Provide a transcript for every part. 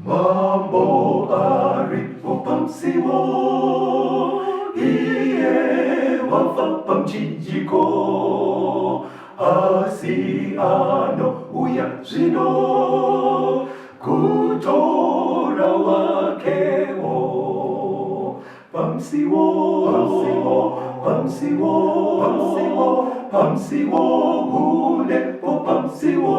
Mambo aripo pamusiwo, iye wafa pamuchinjiko, asi anouya zvino kutora wakewo. Pamusiwo, pamusiwo, pamusiwo, pamusiwo, pamusiwo, hunepo pamusiwo.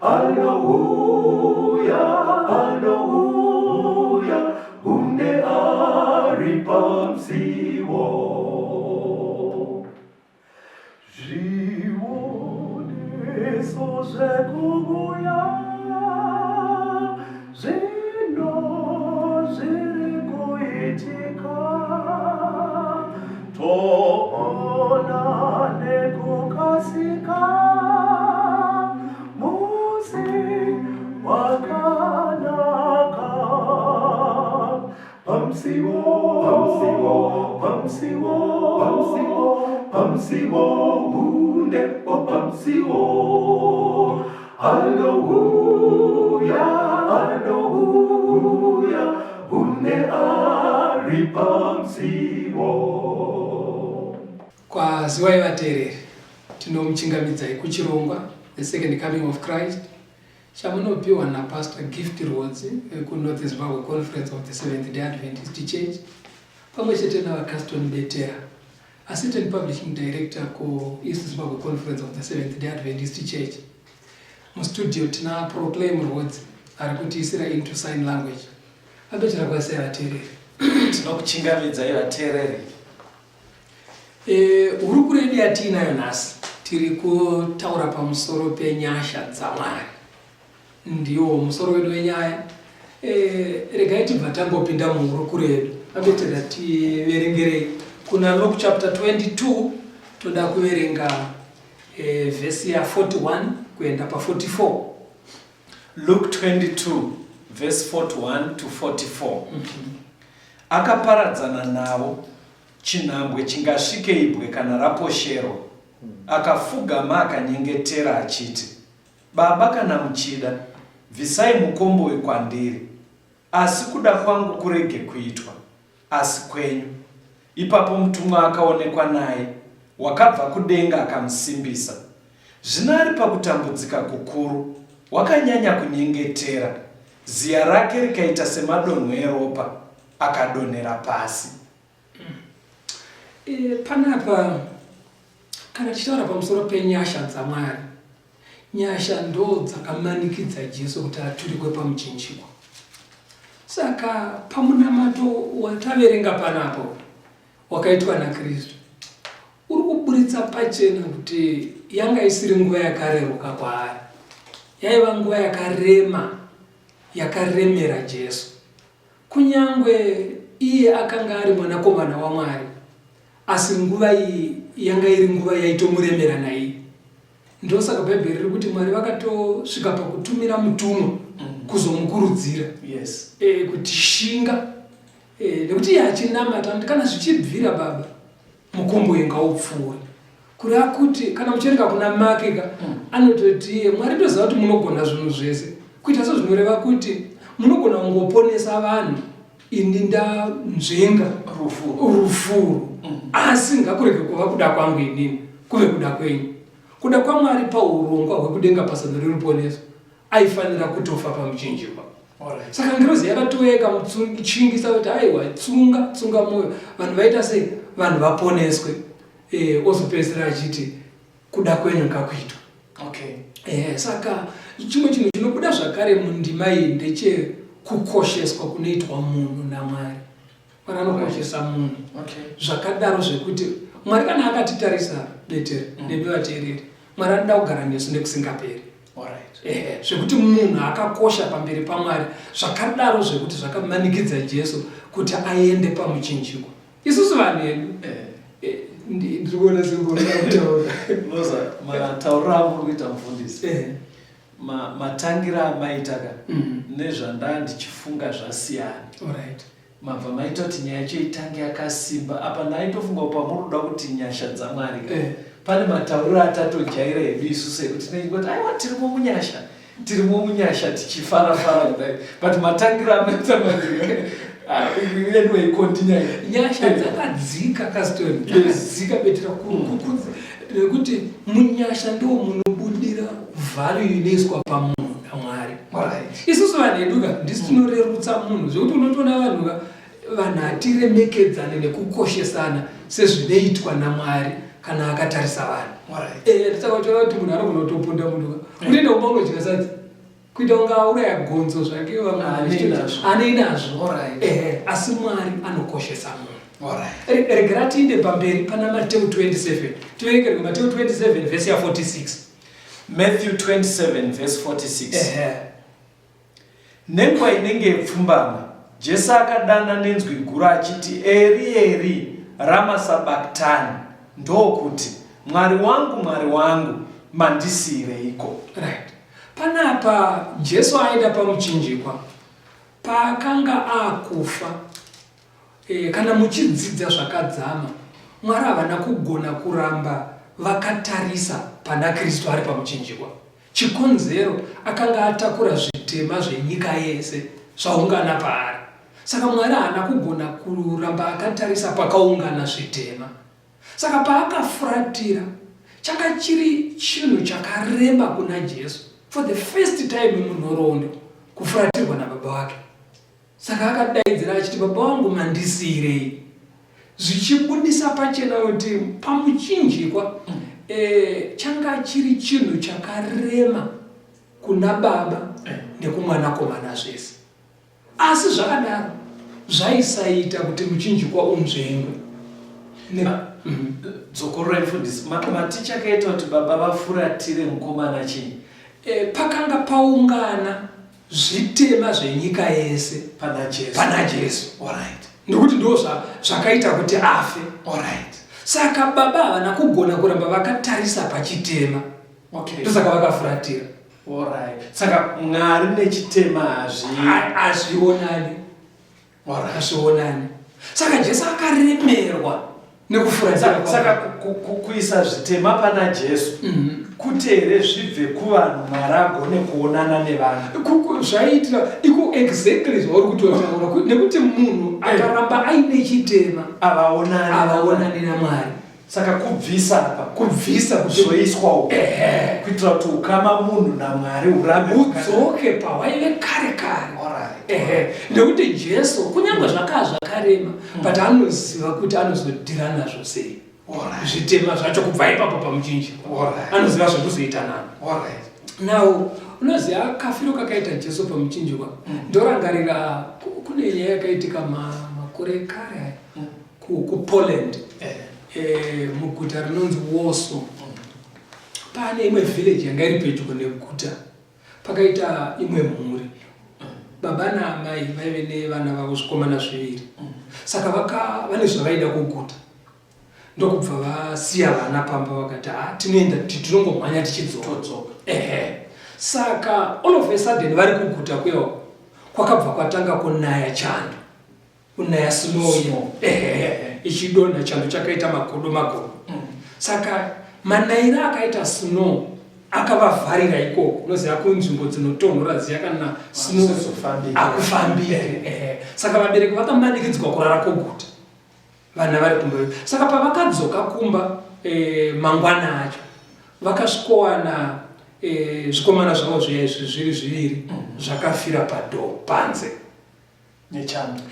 Anouya, anouya, hunde ari pamusiwo. Zvioneso zvekuuya zvino zviri kuitika, toona nekukasika musi wakanaka. Pamusiwo, pamusiwo, pamusiwo, pamusiwo, pamusiwo, hunde pamusiwo. Anouya, anouya, hunde ari pamusiwo. Kwaziwai vateereri, tinomuchingamidzai kuchirongwa The Second Coming of Christ chamunopiwa naPastor Gift Rwodzi vekuNorth Zimbabwe Conference of the Seventh Day Adventist Church pamwe chete naVaCaston Betera, Assistant Publishing Director kuEast Zimbabwe Conference of the Seventh Day Adventist Church. Mustudio tina Proclaim Rwodzi ari kutiisira into sign language. VaBetera, kwasai vateereri. Tinokuchingamidzai vateereri. Hurukuro yedu yatiinayo nhasi tiri kutaura pamusoro penyasha dzaMwari. Ndiwo musoro wedu wenyaya. Regai tibva tangopinda muhurukuro yedu. VaBetera, tiverengerei kuna Luke chapter 22, toda kuverenga vhesi ya 41 kuenda pa 44. Luke 22 verse 41 to 44. Akaparadzana navo chinhambwe chingasvike ibwe kana raposherwa. Akafugama akanyengetera achiti, Baba, kana muchida, bvisai mukombe uyu kwandiri. Asi kuda kwangu kurege kuitwa, asi kwenyu. Ipapo mutumwa akaonekwa naye, wakabva kudenga akamusimbisa. Zvino ari pakutambudzika kukuru, wakanyanya kunyengetera, ziya rake rikaita semadonhwe eropa, akadonhera pasi. Panapa kana tichitaura pamusoro penyasha dzaMwari, nyasha ndo dzakamanikidza Jesu kuti aturikwe pamuchinjikwa. Saka pamunamato wataverenga panapo wakaitwa naKristu, uri kuburitsa pachena kuti yanga isiri nguva yakareruka kwaari, yaiva nguva yakarema, yakaremera Jesu. Kunyangwe iye akanga ari mwanakomana waMwari, asi nguva iyi yanga iri nguva yaitomuremera naiye. Ndosaka Bhaibheri riri kuti Mwari vakatosvika pakutumira mutumwa kuzomukurudzira kuti shinga, nekuti iye achinamata kuti kana zvichibvira Baba, mukombe uyu ngaupfuure. Kureva kuti kana muchiverenga kuna Mark ka, anototi iye Mwari ndoziva kuti munogona zvinhu zvese. Kuita sezvinoreva kuti munogona kungoponesa vanhu ini ndanzvenga rufu rufuru, asi ngakurege kuva kuda kwangu inini, kuve kuda kwenyu. Kuda kwaMwari paurongwa hwekudenga pasano reruponeso, aifanira kutofa pamuchinjikwa. Saka ngirozi yakatouya ikamuchingisa kuti aiwa, tsunga tsunga mwoyo, vanhu vaita sei, vanhu vaponeswe. Ozopedzisira achiti kuda kwenyu ngakuitwe. Saka chimwe chinhu chinobuda zvakare mundima iyi ndechekukosheswa kunoitwa munhu naMwari. Mwari anokoshesa munhu zvakadaro zvekuti Mwari kana akatitarisa Betera nemi vateereri, Mwari anoda kugara nesu nekusingaperi. Zvekuti munhu akakosha pamberi paMwari zvakadaro zvekuti zvakamanikidza Jesu kuti aende pamuchinjikwa. Isusu vanhu hedu, ndiri kuona sekuona kutaura. Loza, matauriro amuri kuita mufundisi, matangira amaita ka nezvandaa ndichifunga zvasiyana. Mabva maita kuti nyaya yacho itange yakasimba. Apa ndaitofunga kuti pamuri kuda kuti nyasha dzaMwari ka, pane matauriro atatojaira hedu isusu ekuti tinenge kuti aiwa tirimo munyasha. Tirimo munyasha tichifara fara kudai but matangiro anoita manje ah, anyway continue. Nyasha dzakadzika kastori dzakadzika betera kukudza nekuti munyasha ndo munobudira value inoiswa pamunhu naMwari. Isusu vanhu edu ka ndisu tinorerutsa munhu zvekuti unotoona vanhu ka vanhu hatiremekedzane nekukoshesana sezvinoitwa naMwari kana akatarisa vanhu. Eh, saka uchiona kuti munhu anogona kutoponda munhu ka unoenda kumba unodya sadza kuita kunge auraya gonzo zvake vamwe anei nazvo. Ehe, asi Mwari anokoshesa munhu. Regera tiinde pamberi pana Mateu 27 tiverengerwe Mateu 27 vhesi ya 46. Matthew 27 verse 46. Ehe. Nenguva inenge yepfumbamwe, Jesu akadana nenzwi guru achiti, Eri, Eri, rama sabaktani? Ndokuti, Mwari wangu, Mwari wangu, mandisiireiko? Right. Panapa Jesu aenda pamuchinjikwa paakanga akufa. E, kana muchidzidza zvakadzama, Mwari havana kugona kuramba vakatarisa pana Kristu ari pamuchinjikwa. Chikonzero, akanga atakura zvitema zvenyika yese zvaungana paari. Saka Mwari haana kugona kuramba akatarisa pakaungana zvitema. Saka paakafuratira, changa chiri chinhu chakarema kuna Jesu, for the first time munhoroondo, kufuratirwa naBaba vake. Saka akadaidzira achiti, Baba vangu mandisiirei? Zvichibudisa pachena kuti pamuchinjikwa e, changa chiri chinhu chakarema kuna baba nekumwanakomana zvese. Asi zvakadaro zvaisaita kuti muchinjikwa unzvengwe. Dzokorora mufundisi, mati chakaita kuti baba vafuratire mukomana chii? E, pakanga paungana zvitema zvenyika yese pana Jesu, pana Jesu. Alright. Ndokuti ndo zvakaita kuti afe. Alright. Saka baba havana kugona kuramba vakatarisa pachitema. Okay. Ndosaka vakafuratira. Alright. Saka Mwari nechitema hazvionani. Hazvionani. Saka Jesu akaremerwa nekufuratira. Saka kuisa zvitema pana Jesu kuti here zvibve kuvanhu Mwari agone kuonana nevanhu. Zvaiitira iko exactly zvauri kutotaura nekuti munhu akaramba aine chitema avaonani naMwari. Saka kubvisa apa kubvisa kuzoiswa uko kuitira kuti ukama munhu naMwari urambe udzoke pahwaive kare kare. Ehe, nekuti Jesu kunyange zvakaa zvakarema but anoziva kuti anozodhira nazvo sei zvitema zvacho kubva ipapo pamuchinjikwa, anoziva zvekuzoita nazvo. Now unoziva kafiro kakaita Jesu pamuchinjikwa, ndorangarira kune nyaya yakaitika makore ekare aya kuPoland, muguta rinonzi Warsaw. Pane imwe village yanga iri pedyo neguta, pakaita imwe mhuri, baba naamai vaive nevana vavo zvikomana zviviri. Saka vane zvavaida kuguta, ndokubva vasiya vana pamba vakati ha tinoenda tinongomhanya tichidzoka. Ehe. Saka all of a sudden vari kuguta kuyawo kwakabva kwatanga kunaya chando, kunaya snow, ehe, ichidonha chando chakaita magodo magodo. Saka manaira akaita snow akavavharira ikoko. Unoziva kunzvimbo dzinotonhora dziya kana snow akufambike. Ehe. Saka vabereki vakamanikidzwa kurara koguta vana vari kumba. Saka pavakadzoka kumba mangwana acho vakasvikowana zvikomana zvavo zviya izvi zviri zviviri zvakafira padhoo panze nechando.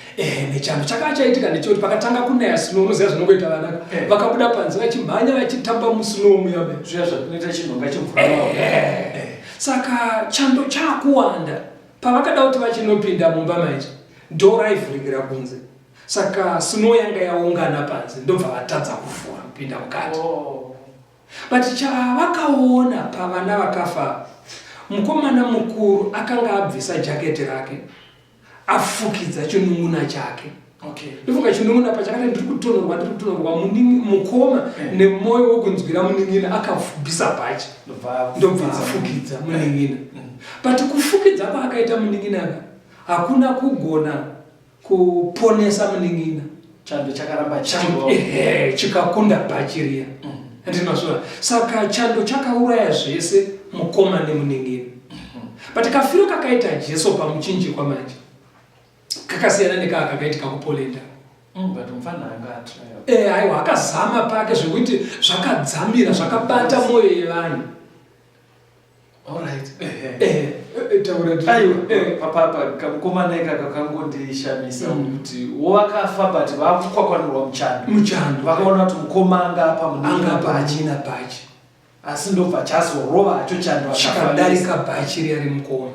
Nechando. Chakava chaitika ndechekuti pakatanga kunaya snow, unoziva zvinongoita vana vakabuda panze vachimhanya vachitamba musnow muya zviya zvatinoita chinhonga chemvura. Saka chando chakuwanda, pavakada kuti vachinopinda mumba manje dhoo raivhurikira kunze, saka snow yanga yaungana panze, ndobva vatadza kuvhura kupinda mukati. But chavakaona pavana vakafa, mukomana mukuru akanga abvisa jaketi rake afukidza chinun'una chake. Ndofunga chinun'una pachakati ndiri kutonhorwa, ndiri kutonhorwa, mukoma nemwoyo wekunzwira munin'ina akabvisa bhachi ndobva afukidza munin'ina. But kufukidza kwaakaita munin'ina ka hakuna kugona kuponesa munin'ina. Chando chakaramba chikakunda bhachi riya. Andinozviona. Saka chando chakauraya zvese mukoma nemunin'ina. But kafiro kakaita Jesu pamuchinjikwa manje kakasiyana nekaa kakaitika kupolenda. But mufana anga atraya. Eh, aiwa akazama pake zvekuti zvakadzamira zvakabata mwoyo yevanhu. Alright. Eh, eh, taura Aiwa, papa kamukomana ikaka kangondishamisa kuti wakafa but vakukwakwanurwa muchando. Muchando. Vakaona kuti mukoma anga apa munina bhachi. Anga bhachi. Asi ndobva chazorova hacho chando chikadarika bhachi riya remukoma.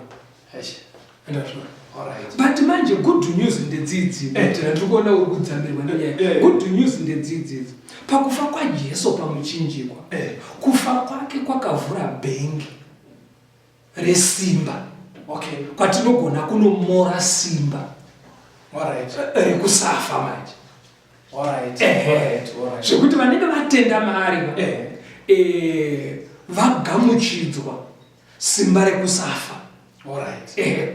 Ndazvo. Alright. But manje good news ndedzidzi kuti ndiri kuona uri kudzamirwa nenyaya. Good news ndedzidzi. Pakufa kwaJesu pamuchinjikwa, kufa kwake kwakavhura bhengi resimba. Okay. Kwatinogona kunomora simba. Alright. Rekusafa manje. Alright. Alright. Alright. Zvekuti vanenge vatenda maari vagamuchidzwa simba rekusafa. Alright.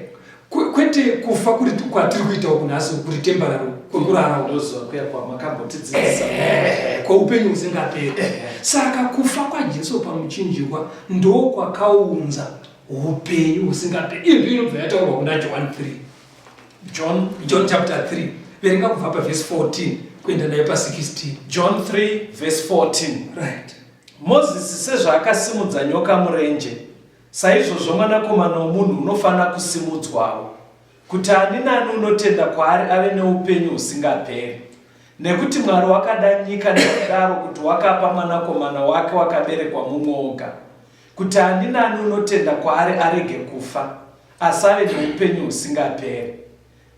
Kwete kufa kuri kwatiri kuita uku nhasi kuri temporary kwekurara ndoziva kuya kwamakambotidzidzisa kweupenyu husingaperi. Saka kufa kwaJesu pamuchinjikwa ndokwakaunza upenyu husingaperi. Iyo ndiyo inobva yataurwa kuna John 3. John chapter 3 verenga kubva pavhesi 14 kuenda nayo pa16. John 3 verse 14. Right. Mozisi sezvaakasimudza nyoka murenje, saizvozvo Mwanakomana womunhu unofanira kusimudzwawo, kuti ani nani unotenda kwaari ave neupenyu husingaperi. Nekuti Mwari wakada nyika nekudaro kuti wakapa Mwanakomana wake wakaberekwa mumwe oga, kuti ani nani unotenda kwaari arege kufa, asi ave neupenyu husingaperi.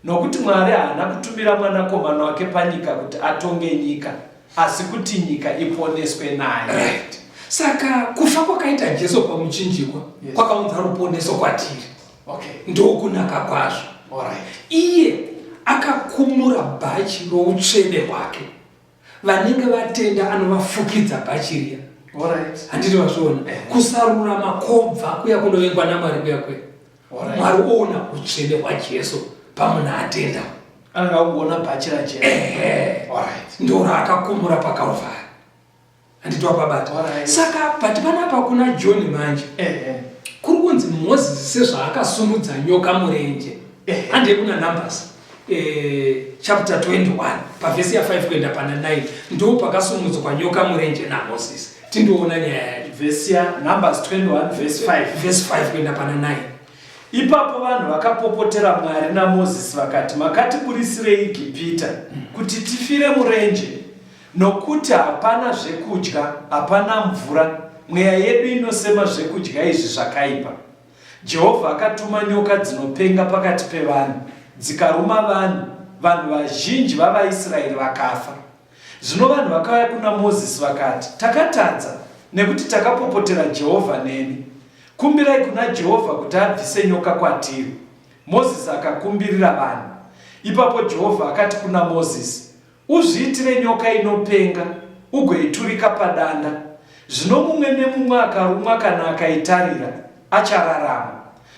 Nokuti Mwari haana kutumira Mwanakomana wake panyika kuti atonge nyika, asi kuti nyika iponeswe naye. Right. Saka kufa kwakaita Jesu pamuchinjikwa kwakaunza ruponeso kwatiri. Okay. Ndokunaka kwazvo. Alright. Iye akakumura bhachi routsvene hwake. Vanenge vatenda anovafukidza bhachi riya. Alright. Handiti vazviona? Kusarurama kobva kuya kunovengwa naMwari kuya kuya. Mwari oona utsvene hwaJesu pamunhu atenda. Anenge akuona bhachi raJesu. Alright. Ndoraakakumura paKalvari. Handiti wapabata. Saka but panapa kuna John manje. Kuri kunzi Moses sezvaakasumudza nyoka murenje. Handei kuna Numbers. Chapter 21 pavhesi ya 5 kuenda pana 9 ndo pakasumudzwa nyoka murenje naMoses. Tindoona nyaya yacho. Vhesi ya Numbers 21 verse 5. Verse 5 kuenda pana 9. Ipapo vanhu vakapopotera Mwari naMozisi vakati, makatiburisirei Egipita kuti tifire murenje, nokuti hapana zvekudya, hapana mvura, mweya yedu inosema zvekudya izvi zvakaipa. Jehovha akatuma nyoka dzinopenga pakati pevanhu, dzikaruma vanhu, vanhu vazhinji vavaIsraeri vakafa. Zvino vanhu vakauya kuna Mozisi vakati, Takatadza, nekuti takapopotera Jehovha nemi. Kumbirai kuna Jehovha kuti abvise nyoka kwatiri. Mozisi akakumbirira vanhu. Ipapo Jehovha akati kuna Mozisi, Uzviitire nyoka inopenga, ugoiturika padanda. Zvino mumwe nemumwe akarumwa kana akaitarira, achararama.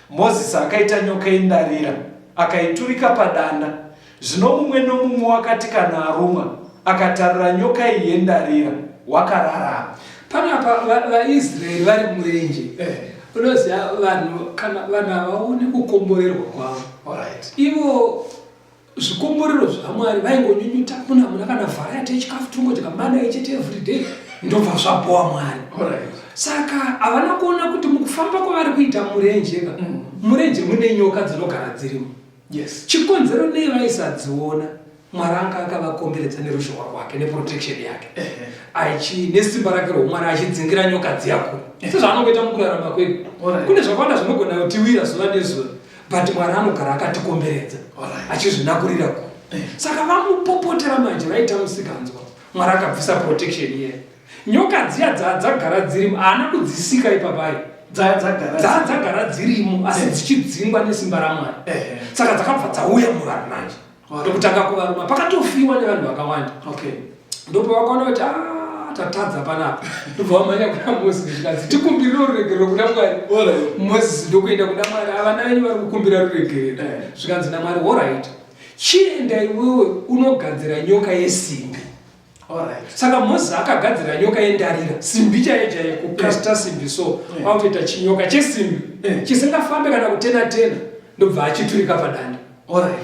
Mozisi akaita nyoka yendarira, akaiturika padanda. Zvino mumwe nomumwe wakati kana arumwa, akatarira nyoka iyi yendarira, wakararama. Panapa vaIsraeri vari murenje. Unoziva vanhu kana vanhu havaoni kukomborerwa kwavo. Alright. Ivo zvikomborero zvaMwari vaingonyunyuta kuna hamuna kana variety yechikafu tongodya mana ichete everyday ndobva zvabowa Mwari. Alright. Saka havana kuona kuti mukufamba kwavari kuita murenje ka murenje mune nyoka dzinogara dzirimo. Yes. Chikonzero nei vaisadziona, Mwari anga akavakomberedza neruzhowa rwake neprotection yake achi nesimba rake roumwari achidzingira nyoka dziya kure sezvaanongoita mukurarama kwedu. Kune zvakawanda zvinogona kutiwira zuva nezuva, but Mwari anogara akatikomberedza achizvinakurira kure. Saka vamupopotera manje vaita musikanzwa, Mwari akabvisa protection iye. Nyoka dziya dzadzagara dzirimo haana kudzisika ipapai dzadzagara dzirimo asi dzichidzingwa nesimba raMwari. Saka dzakabva dzauya muvanhu manje ndokutanga kuvaruma, pakatofiwa nevanhu vakawanda. Okay. Ndopavakaona kuti tatadza panapa, ndobva vamhanya kuna Mozisi zvikanzi tikumbirire ruregerero kuna Mwari. Mozisi ndokuenda kuna Mwari, avana venyu vari kukumbira ruregerero. Zvikanzi naMwari, alright, chienda iwewe unogadzira nyoka yesimbi. Saka Mozisi akagadzira nyoka yendarira, simbi chaiyo chaiyo, kukasta simbi so, kwakutoita chinyoka chesimbi chisingafambe kana kutena tena, ndobva achiturika padanda.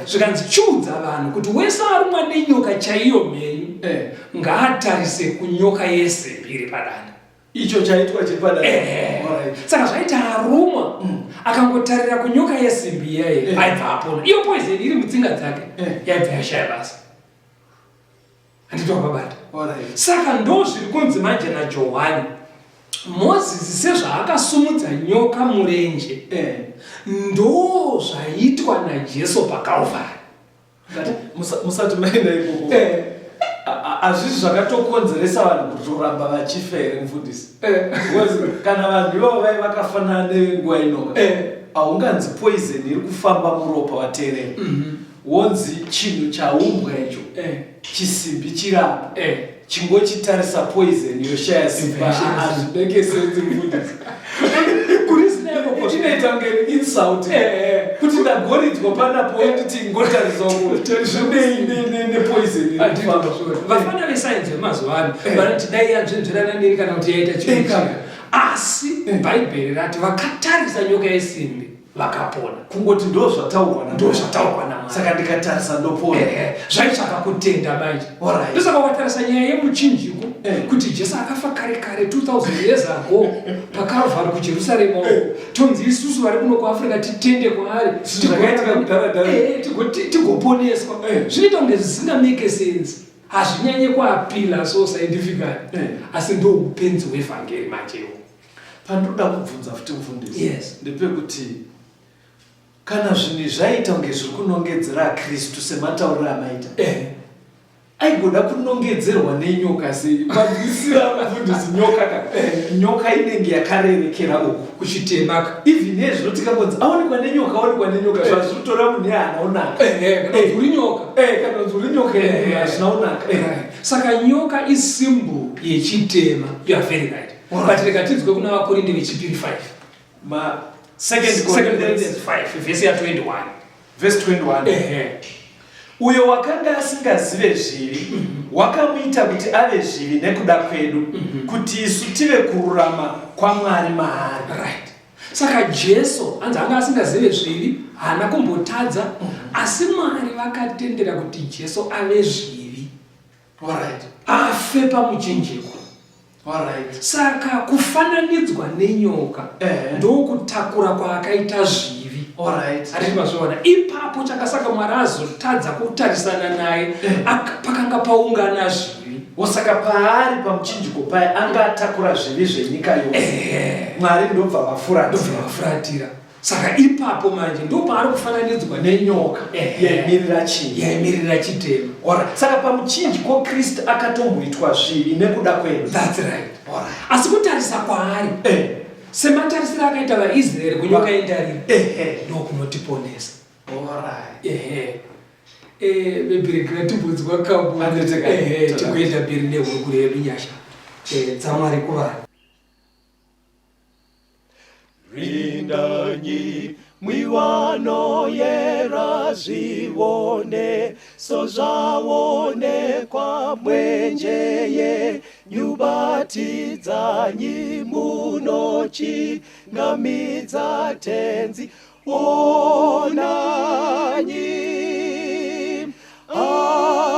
Zvikanzi chiudza vanhu kuti wese arumwa nenyoka chaiyo mhenyu ngaatarise kunyoka yesimbi iri padanda. Icho chaitwa chiri padanda. Saka zvaita arumwa akangotarira kunyoka yesimbi iyaye, aibva apona. Iyo poison iri mutsinga dzake yaibva yashaya basa. Handiti wapabata? Saka ndo zviri kunzi manje naJohani, Mozisi sezvaakasumudza nyoka murenje, ndo zvaitwa naJesu paKalvari. Musati maenda ikoko, hazvisi zvakatokonzeresa vanhu kutoramba vachifa here, mufundisi? Because kana vanhu ivavo vai vakafanana nevenguva inoka, haunganzi poison iri kufamba muropa wateerera, wonzi chinhu chaumbwa icho chisimbi chirapa, chingochitarisa poison yoshaya simba. Hazvimake sense, mufundisi. Inoita kunge insult kuti ndagoridzwa panapo, nditi ngotarisawo zvinei nepoison iri kufamba. Vafana vesainzi vemazuva ano vanoti dai yanzvenzverana neni kana kuti yaita chinhu chika, asi Bhaibheri rati vakatarisa nyoka yesimbi vakapona. Kungoti ndo zvataurwa. Ndo zvataurwa naMwari. Saka ndikatarisa ndopona. Ehe, zvaitsvaka kutenda manje. Ndosaka ukatarisa nyaya yemuchinjiko, kuti Jesu akafa kare kare 2000 years ago paKalvari kuJerusarema uko, tonzi isusu vari kuno kuAfrica titende kwaari Zvakaitika kudhara-dhara. Tigoponeswa. Zvinoita kunge zvisingamake sense, hazvinyanye kuappeala so scientifically, asi ndo upenzi hwevhangeri manjewo. Pandinoda kubvunza futi, mufundisi, ndepekuti kana zvinhu zvaita kunge zviri kunongedzera Kristu sematauriro amaita, aigoda kunongedzerwa nenyoka sei? Manzwisira, mufundisi? Nyoka ka, nyoka inenge yakarerekera uku kuchitemaka. Even nezvino tikangonzi aonekwa nenyoka, aonekwa nenyoka, zvazvinotora munhu haana unaka. Kana kuti uri nyoka. Kana kunzi uri nyoka, hazvina unaka. Saka nyoka isymbol yechitema, you are very right, but rega tinzwe kuna Vakorinde vechipiri 5. Ma Second Second Corinthians Corinthians 5 vhesi ya 21. Verse 21. Uyo wakanga asingazive zvivi wakamuita kuti ave zvivi nekuda kwedu, kuti isu tive kururama kwaMwari maari. Right, saka Jesu anzi anga asingazive zvivi, haana kumbotadza, asi Mwari vakatendera kuti Jesu ave zvivi, afe pamuchinjiko. Saka kufananidzwa nenyoka ndokutakura kwaakaita zvivi. Hatiti mazviona ipapo? Chakasaka Mwari azotadza kutarisana naye, pakanga paungana zvivi. Saka paari pamuchinjiko paya anga atakura zvivi zvenyika yose, Mwari ndobva vafuratira. Ndobva vafuratira. Saka ipapo manje ndo paari kufananidzwa nenyoka yaimirira chii? Yaimirira chitema. Alright. Saka pamuchinjiko Kristu akatomboitwa zvivi nekuda kwedu. That's right. Asi kutarisa kwaari sematarisiro akaita vaIsraeri kunyoka yendarira ndokunotiponesa. Ehe. Maybe regera timbonzwa kambo, tigoenda mberi nehurukuro yedu. Nyasha dzaMwari kuvanhu. Rindanyi miwano yera zvivone so zvaonekwa mwenjeye nyubatidzanyi munochingamidza Tenzi. Onanyi,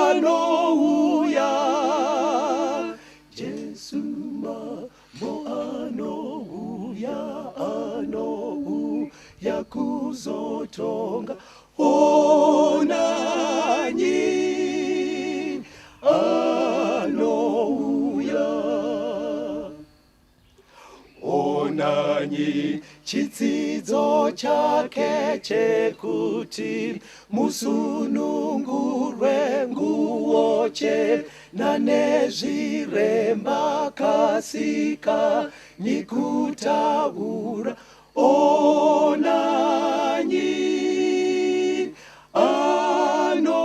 anouya Jesu Mambo, anouya, anouya kuzotonga. Onanyi, anouya. Onanyi chitsidzo chake chekuti musunungurwe, nguo chena nezviremba, kasika nyikutaura. Onanyi, anouya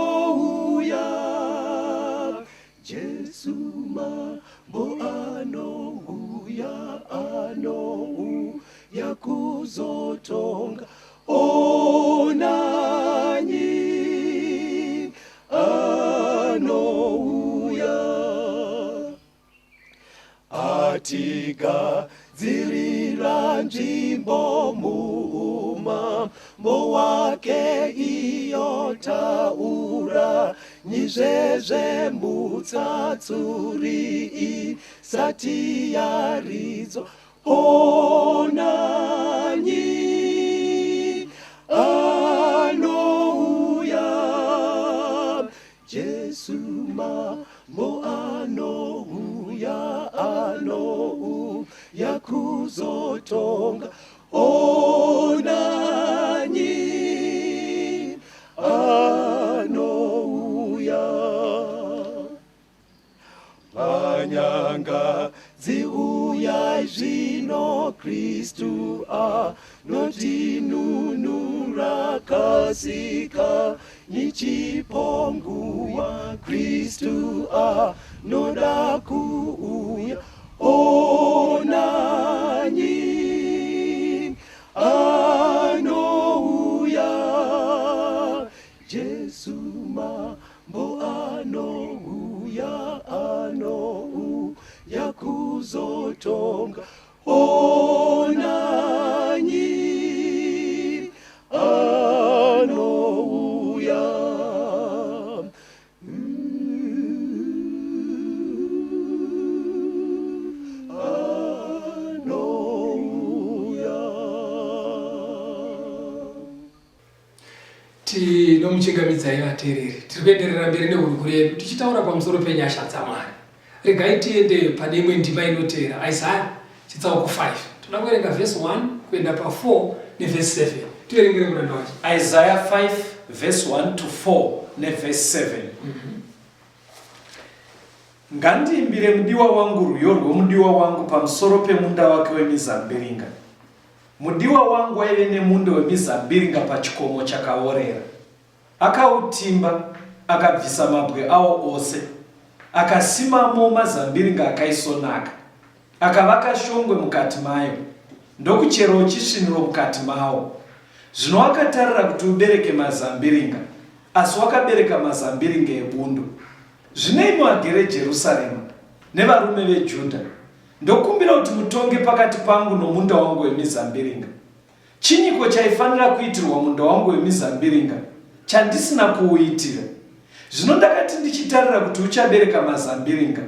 Jesu Mambo, anouya, anouya kuzotonga. Onanyi, anouya. Anotigadzirira nzvimbo muumambo wake iyo taura nyizvezve mutsatsuri isati yaridzwa Onanyi anouya Jesu mambo anouya anouya kuzotonga Onanyi anouya Panyanga dziuyai zvino Kristu anotinunura kasika nichipo nguva Kristu anoda kuuya Onanyi anouya Jesu mambo anouya anouya kuzotonga Onanyi anouya Anouya. Tinomuchingamidzai vateereri. Tiri kuenderera mberi nehurukuro yedu tichitaura pamusoro penyasha dzaMwari. Regai tiende pane imwe ndima inoteera, Isaya chitsauko 5. Toda kuverenga vhesi 1 kuenda pa4 nevhesi 7. Tiverengere muranda wacho. Isaya 5 vhesi 1 to 4 nevhesi 7. Ngandiimbire mudiwa wangu rwiyo rwemudiwa wangu pamusoro pemunda wake wemizambiringa. Mudiwa wangu waive nemunda wemizambiringa pachikomo chakaorera. Akautimba, akabvisa mabwe awo ose, akasimamo mazambiringa akaisvonaka, akavaka shongwe mukati mayo, ndokucherawo chisviniro mukati mawo. Zvino wakatarira kuti ubereke mazambiringa, asi wakabereka mazambiringa ebundo. Zvino imi vagere Jerusarema, nevarume veJudha, Ndokumbira kuti mutonge pakati pangu nomunda wangu wemizambiringa. Chinyiko chaifanira kuitirwa munda wangu wemizambiringa chandisina kuuitira? Zvino ndakati ndichitarira kuti uchabereka mazambiringa,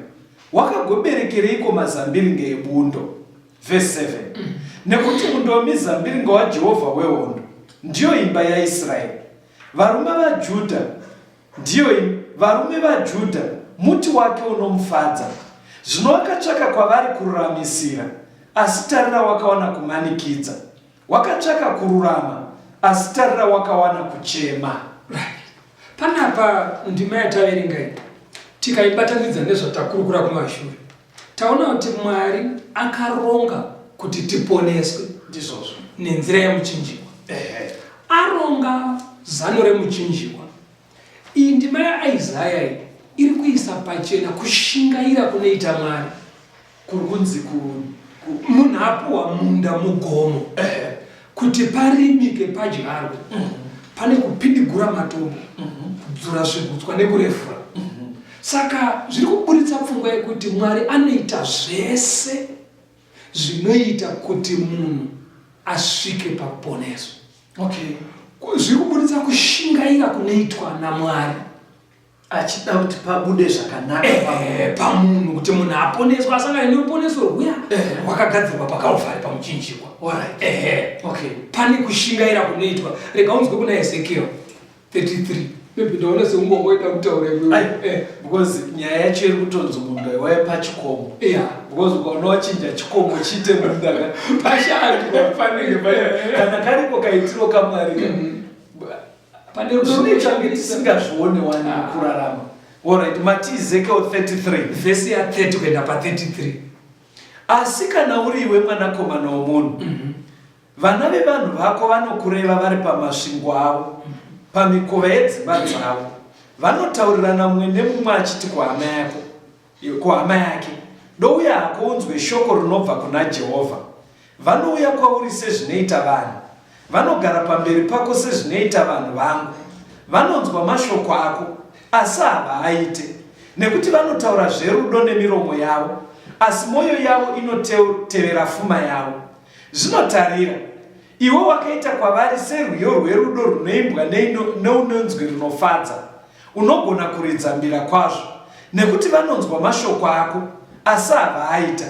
wakagoberekereiko mazambiringa ebundo? Vhesi 7 Nekuti munda wemizambiringa waJehovha wehondo ndiyo imba yaIsraeri, varume vaJudha Ndiyo imi, varume vaJudha, muti wake unomufadza. Zvino wakatsvaka kwavari kururamisira, asi tarira wakawana kumanikidza. Wakatsvaka kururama, asi tarira wakawana kuchema. Right. Panapa ndima yataverenga iyi tikaibatanidza nezvatakurukura kumashure taona kuti Mwari akaronga kuti tiponeswe ndizvozvo nenzira yemuchinjikwa. Aronga zano remuchinjikwa. Iyi ndima yaIsaya iyi iri kuisa pachena kushingaira kunoita Mwari. Kuri kunzi ku, ku... munhu apuwa munda mugomo kuti parimike padyarwe mm -hmm. Pane kupidigura matombo mm -hmm. kudzura zvigutswa nekurevhura mm -hmm. Saka zviri kuburitsa pfungwa yekuti Mwari anoita zvese zvinoita kuti munhu asvike pakuponeswa. Okay. Zviri kuburitsa kushingaira kunoitwa naMwari achida kuti pabude zvakanaka eh, pamunhu kuti munhu aponeswa asangane neruponeso rwuya eh. rwakagadzirwa pakalvari pamuchinjikwa. Okay. Pane kushingaira kunoitwa. Rega unzwe kuna Ezekiel 33 maybe ndaona sekunge wangoita kutaura iwewe eh. Because nyaya yacho iri kutonzi munda waive pachikomo. Yeah. Because ukaona wachinja chikomo chiite munda ka pashandwa panenge kana kariko kaitiro kaMwari ka. Pane rudo Zvinoita kunge tisingazvione wani ah. kurarama. Alright, mati Ezekiel 33 vhesi ya 30 kuenda pa 33. Asi kana uri iwe mwanakomana womunhu, mm -hmm. Vana vevanhu vako vanokureva vari pamasvingo avo, pamikova yedzimba dzavo. Vanotaurirana mumwe nemumwe achiti kuhama yako, kuhama yake, Douya hako unzwe shoko rinobva kuna Jehovha. Vanouya kwauri sezvinoita vanhu, vanogara pamberi pako sezvinoita vanhu vangu. Vanonzwa mashoko ako, asi havaaite. Nekuti vanotaura zverudo nemiromo yavo, Asi mwoyo yavo inotevera fuma yavo. Zvino tarira, iwe wakaita kwavari serwiyo rwerudo runoimbwa neunonzwi rinofadza. Unogona kuridza mbira kwazvo, nekuti vanonzwa mashoko ako, asi havaaita.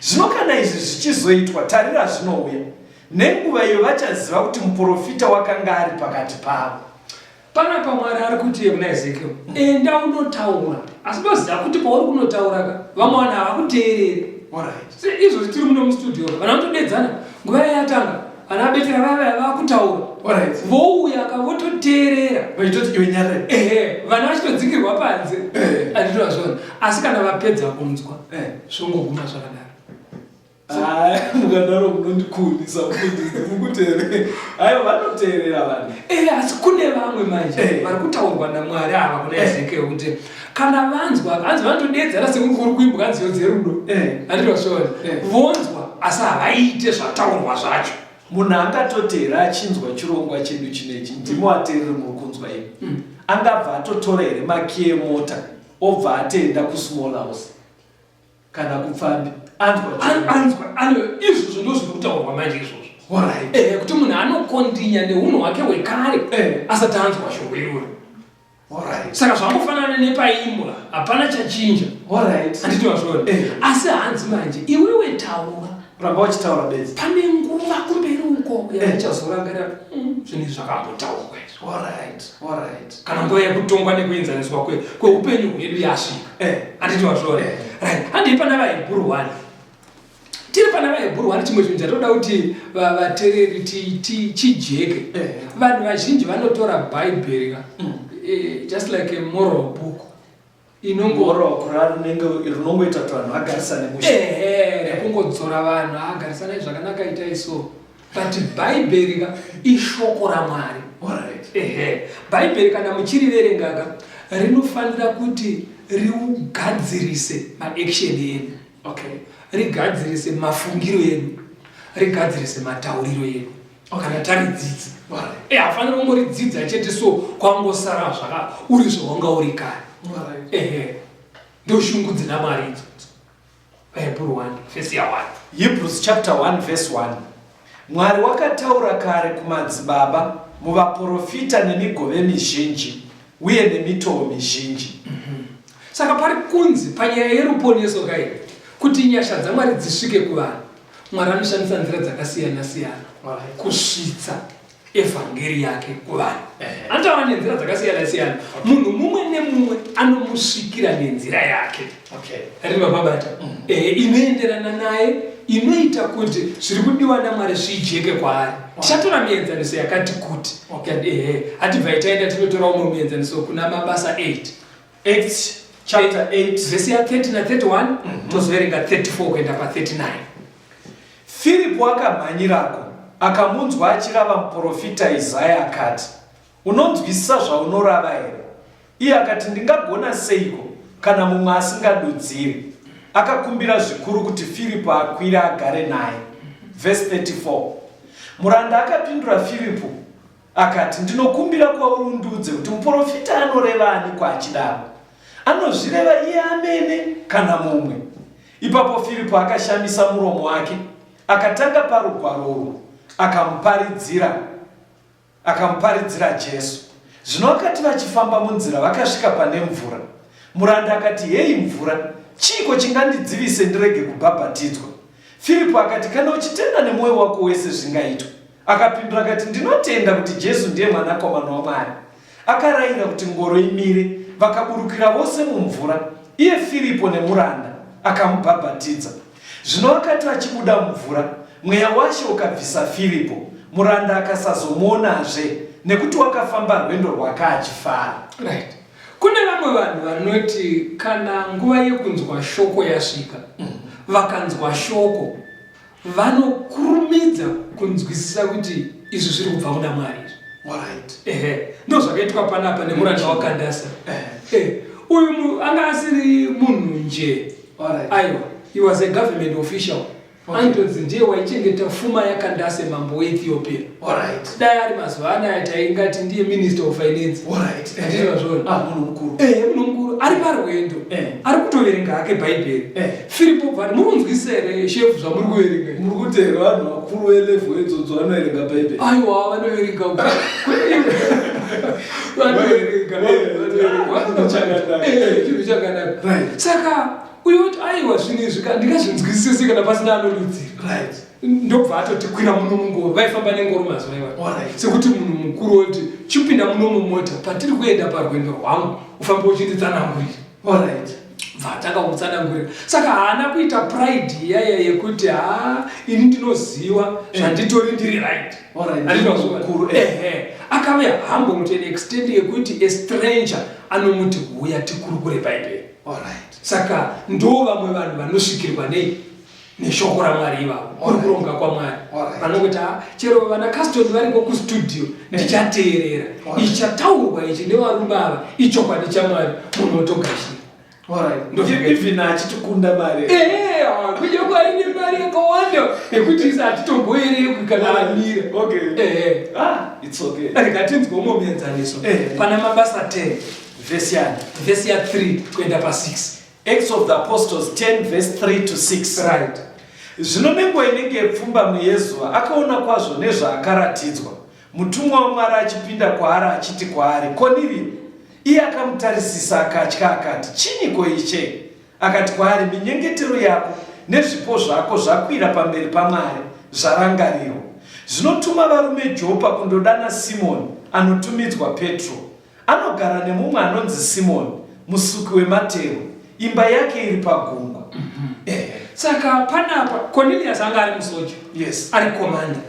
Zvino kana izvi zvichizoitwa, tarira zvinouya, nenguva iyo vachaziva kuti muporofita wakanga ari pakati pavo. Panapa Mwari ari kuti kuna Ezekiel, enda unotaura, asi ndoziva kuti pauri kunotaura ka vamwe vanhu havakuteereri. Se izvozvi tiri muno mustudio, vanhu vanotodedzana nguva yayatanga, vana abetera vaya vaya vakutaura, vouya ka vototeerera, vachitoti iwe nyarara, ehe, vana vachitodzingirwa panze, handitozviona. Asi kana vapedza kunzwa, zvongoguma zvakadaro. Hayi, mukadaro munondikunisa mufundisi mukuteerera. Aiwa vanoteerera vanhu. Eh, asi kune vamwe manje eh. vari kutaurwa naMwari ava kuna eh. Ezekiel kuti kana vanzwa hanzi vanotodeedzana sekunge kuri kuimbwa nziyo dzerudo. Eh. Handiti wasviona. Vonzwa asi havaite zvataurwa zvacho. Munhu angatoteera achinzwa chirongwa chedu chinechi ndimo ateereri muri kunzwa imi. Angabva atotora here makiyi emota obva atoenda kusmall house? Kana kupfambi anzwa anzwa ano izvozvo ndo zviri kutaurwa manje izvozvo. Alright. Eh, kuti munhu anokondinya neunhu hwake hwekare eh, asati anzwa shoko iroro. Alright. Saka zvangofanana nepaimbwa, hapana chachinja. Alright. Handiti wazviona? Eh. Asi hanzi manje iwewe taura. Ramba uchitaura bedzi. Pane nguva kumberi uko yachazorangarira zvinhu izvi zvakambotaurwa izvi. Alright. Alright. Kana nguva yekutongwa nekuenzaniswa kweupenyu hwedu yasvika. Handiti wazviona? Right. Handei pana vaHebhuru 1. Tiri pana vaHebhuru 1 chimwe chinhu chatoda kuti vateereri chijeke. Vanhu vazhinji vanotora Bhaibheri ka, just like a moral book. Inongo rinongoita kuti vanhu vagarisane mushe. Ehe, rekungodzora vanhu, agarisanai zvakanaka, itai so. But Bhaibheri ka ishoko raMwari. Alright. Ehe, Bhaibheri kana muchiriverenga ka rinofanira kuti riugadzirise maaction edu. Okay. Rigadzirise mafungiro edu, rigadzirise matauriro edu. Kana taridzidza. Alright. Hafaniri kungoridzidza chete so kwangosara zvaka uri zvawanga uri kare. Alright. Ehe, ndoshungu dzina Mwari idzodzo. Hebrew 1 verse ya 1. Hebrews chapter 1 verse 1. Mwari wakataura kare kumadzibaba muvaporofita nemigove mizhinji uye nemitoo mizhinji. Saka pari kunzi panyaya yeruponeso kai kuti nyasha dzaMwari dzisvike kuvanhu, Mwari anoshandisa nzira dzakasiyana siyana kusvitsa evhangeri yake kuvanhu. Anotaura nenzira dzakasiyana siyana. Munhu mumwe nemumwe anomusvikira nenzira yake. Okay. Ari mababata. Inoenderana naye, inoita kuti zviri kudiwa naMwari zvijeke kwaari. Tichatora mienzaniso yakati kuti. Hatibvai taenda tinotora umwe muenzaniso kuna Mabasa 8. Acts chapter 8 verse ya 30 na 31, tozoverenga 34 kuenda pa 39. Firipo akamhanyirako, akamunzwa achirava muporofita Isaya, akati, Unonzwisisa zvaunorava here? Iye akati, Ndingagona seiko kana mumwe asingadudziri? Akakumbira zvikuru kuti Firipo akwire agare naye. Verse 34. Muranda akapindura Firipo akati, Ndinokumbira kwauri undiudze kuti muporofita anoreva aniko achidaro? Anozvireva iye amene kana mumwe? Ipapo Firipo akashamisa muromo wake, akatanga parugwaro urwu, akamuparidzira Jesu. Zvino vakati vachifamba munzira, vakasvika pane mvura. Muranda akati, Heyi mvura, chiiko chingandidzivise ndirege kubhabhatidzwa? Firipo akati, Kana uchitenda nemwoyo wako wese zvingaitwa. Akapindura akati, Ndinotenda kuti Jesu ndiye Mwanakomana waMwari. Akarayira kuti ngoro imire, vakaburukira vose mumvura, iye Firipo nemuranda, akamubhabhatidza. Zvino vakati vachibuda mumvura, Mweya waShe ukabvisa Firipo, muranda akasazomuonazve, nekuti wakafamba rwendo rwake achifara. Right. Kune vamwe vanhu vanoti kana nguva yekunzwa shoko yasvika, vakanzwa shoko vanokurumidza kunzwisisa kuti izvi zviri kubva kuna Mwari izvi. Alright. Ehe, ndozvakaitwa panapa nemuranda waKandasa. Uyu anga asiri munhu nje. Alright. Aiwa, he was a government official. Antonzi ndiye waichengeta fuma yaKandase mambo weEthiopia. Alright. Dai ari mazuva anaya taingati ndiye minister of finance. Alright. Ndizvo Ah, munhu mukuru. Eh, munhu mukuru ari parwendo. Eh. Ari kutoverenga hake Bhaibheri. Eh. Firipo bvati muri kunzwisisa here shefu zvamuri kuverenga? Muri kuti here vanhu vakuru velevel idzodzo vanoverenga Bhaibheri? Aiwa, vanoverenga. Vanoverenga. Vanoverenga. Chakanaka. Eh, chinhu chakanaka. Right. Saka uyo oti aiwa zvinhu izvi ka ndingazvinzwisise kana pasina anodudzira. Right. Ndobva atoti kwira muno mungoro, vaifamba nengoro mazuva iwayo. Alright. Sekuti munhu mukuru oti chipinda muno mumota patiri kuenda parwendo rwangu ufambe uchinditsanangurira. Alright. Bva atanga kutsanangurira. Saka haana kuita pride iyaya yekuti haa ini ndinoziva zvanditori ndiri right. Alright. Handiti Mukuru, eh. Ehe. Akave humble to an extent yekuti a stranger anomuti huya tikurukure Bhaibheri. Alright. Saka ndo vamwe vanhu vanosvikirwa nei neshoko raMwari ivavo, kuri kuronga kwaMwari. Alright. Vanongoti "Ah, chero vana Caston variko kustudio ndichateerera Alright. ichataurwa ichi nevarume ava ichokwadi chaMwari, munhu otogashira. Alright. Ndozvakaita. Even achitikunda mari. Ehe, kunyange aine mari yakawanda yekuti isa hatitomboerekwi kana amira. Okay. Ehe. Ah, it's okay. Rega tinzwe umwe muenzaniso Eh. pana Mabasa 10 Verse yani. vhesi ya 3 kuenda pa6. Acts of the Apostles 10 verse 3 to 6. Right. Zvino nenguva inenge yepfumbamwe yezuva akaona kwazvo nezvaakaratidzwa, mutumwa waMwari achipinda kwaari achiti kwaari, Kornerio. Iye akamutarisisa akatya akati, Chinyiko Ishe? Akati kwaari, Minyengetero yako nezvipo zvako zvakwira pamberi paMwari, zvarangarirwa. Zvino tuma varume Jopa kundodana Simoni anotumidzwa Petro. Anogara nemumwe anonzi Simoni, musuki wematehwe, imba yake iri pagungwa. Saka panapa Cornelius anga ari musoja. Yes. Ari commander.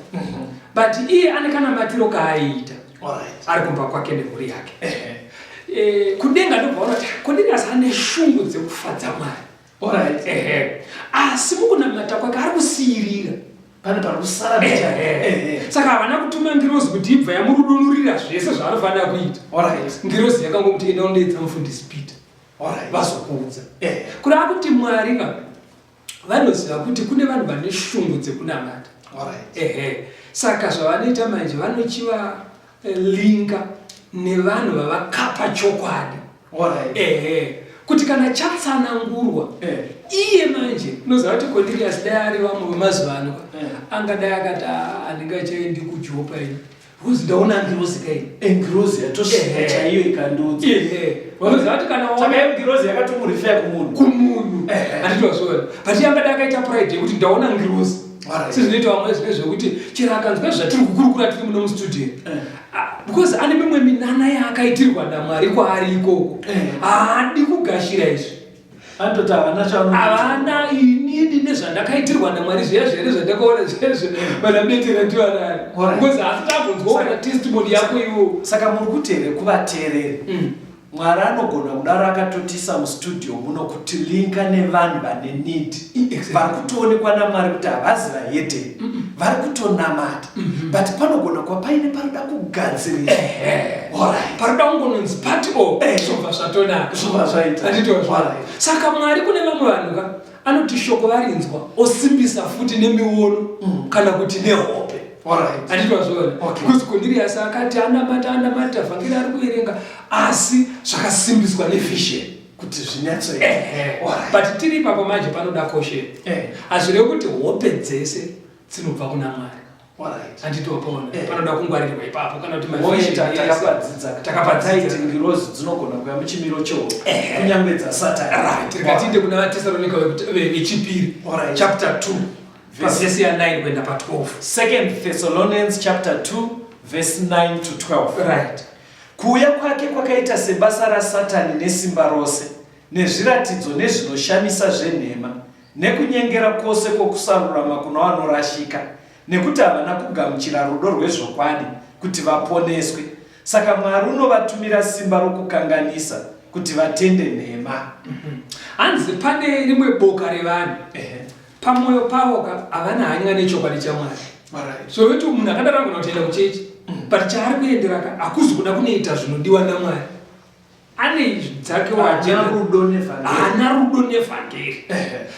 But iye ane kanamatiro kaaiita. Alright. Ari kumba kwake nemhuri yake. Kudenga ndobva vaona kuti Cornelius ane shungu dzekufadza Mwari. Alright. Ehe. Asi mukunamata kwake ari kusiyirira. Pane pari kusara Ehe. Saka havana kutuma ngirozi kuti ibva yamurudunurira zvese zvaanofanira kuita. Alright. Ngirozi yakangomuti enda undoedza mufundisi Peter. Alright. Vazokuudza. Kureva kuti Mwari ka vanoziva kuti kune vanhu vane shungu dzekunamata. Alright. Ehe. Saka zvavanoita manje vanochiva linka nevanhu vavakapa chokwadi. Alright. Ehe. Kuti kana chatsanangurwa iye manje unoziva kuti Cornelius dai ari vamwe vemazuva ano angadai akati handingachaendi kuJopa ini because ndaona ngirozi kaini. Ngirozi yatosvika chaiyo ikandiudza. Ehe. Unoziva kuti kana waona Saka ngirozi yakatomurifeya kumunhu. Kumunhu. Handiti wazviona? But iye angadai akaita pride yekuti ndaona ngirozi. Alright. Sezvinoita vamwe zvine zvekuti chero akanzwa zvatiri kukurukura tiri muno mustudio. Because ane mimwe minana yaakaitirwa naMwari kwaari ikoko. Haadi kugashira izvi. Anototi havana chaano. Havana inini nezvandakaitirwa naMwari zviya zvere zvandakaona zvezvo vana betera ndivanani. Alright. Because haasi tambonzwawo kana testimony yako iwo. Saka muri kuti here kuvateereri? Mwari anogona kudaro akatotisa mustudio muno kuti linka nevanhu vane need. Vari kutoonekwa naMwari kuti havazi vahedheni. Vari kutonamata. But panogona kuva paine paroda kugadzirisa. Alright. Paroda kungononzi part o zvobva zvatonaka. Zvobva zvaita. Handiti wazvo? Alright. Saka Mwari kune vamwe vanhu ka anoti shoko varinzwa osimbisa futi nemiono kana kuti nehope. Alright. Handiti wazviona? Okay. Because Cornelius akati anamata anamata vhangeri ari kuverenga asi zvakasimbiswa nevision. Kuti zvinyatsoita. Alright. But tiri ipapo manje panoda caution. Hazvirevi kuti hope dzese dzinobva kuna Mwari. Alright. Handiti wapaona? Panoda kungwarirwa ipapo kana kuti Moita mavision ese. takapadzidza. Takapadzidza. Taiti ngirozi dzinogona kuya muchimiro chehope. Kunyangwe dzaSatani. Right. Rikatiinde kuna vaTesalonika vechipiri. Alright. Chapter 2. Verse ya 9 kuenda pa 12. Second Thessalonians chapter 2 verse 9 to 12. Right. Kuuya kwake kwakaita sebasa raSatani nesimba rose, nezviratidzo nezvinoshamisa zvenhema, nekunyengera kwose kwokusarurama kuna vanorashika, nekuti havana kugamuchira rudo rwezvokwadi kuti vaponeswe. Saka Mwari unovatumira simba rokukanganisa kuti vatende nhema. Hanzi pane rimwe boka revanhu. Pamwoyo pavo ka havana hanya nechokwadi chaMwari. Alright. So kuti munhu akadaro anogona kutoenda kuchechi. But chaari kuendera ka hakuzi kuda kunoita zvinodiwa naMwari. Ane Dzake haana rudo nevhangeri.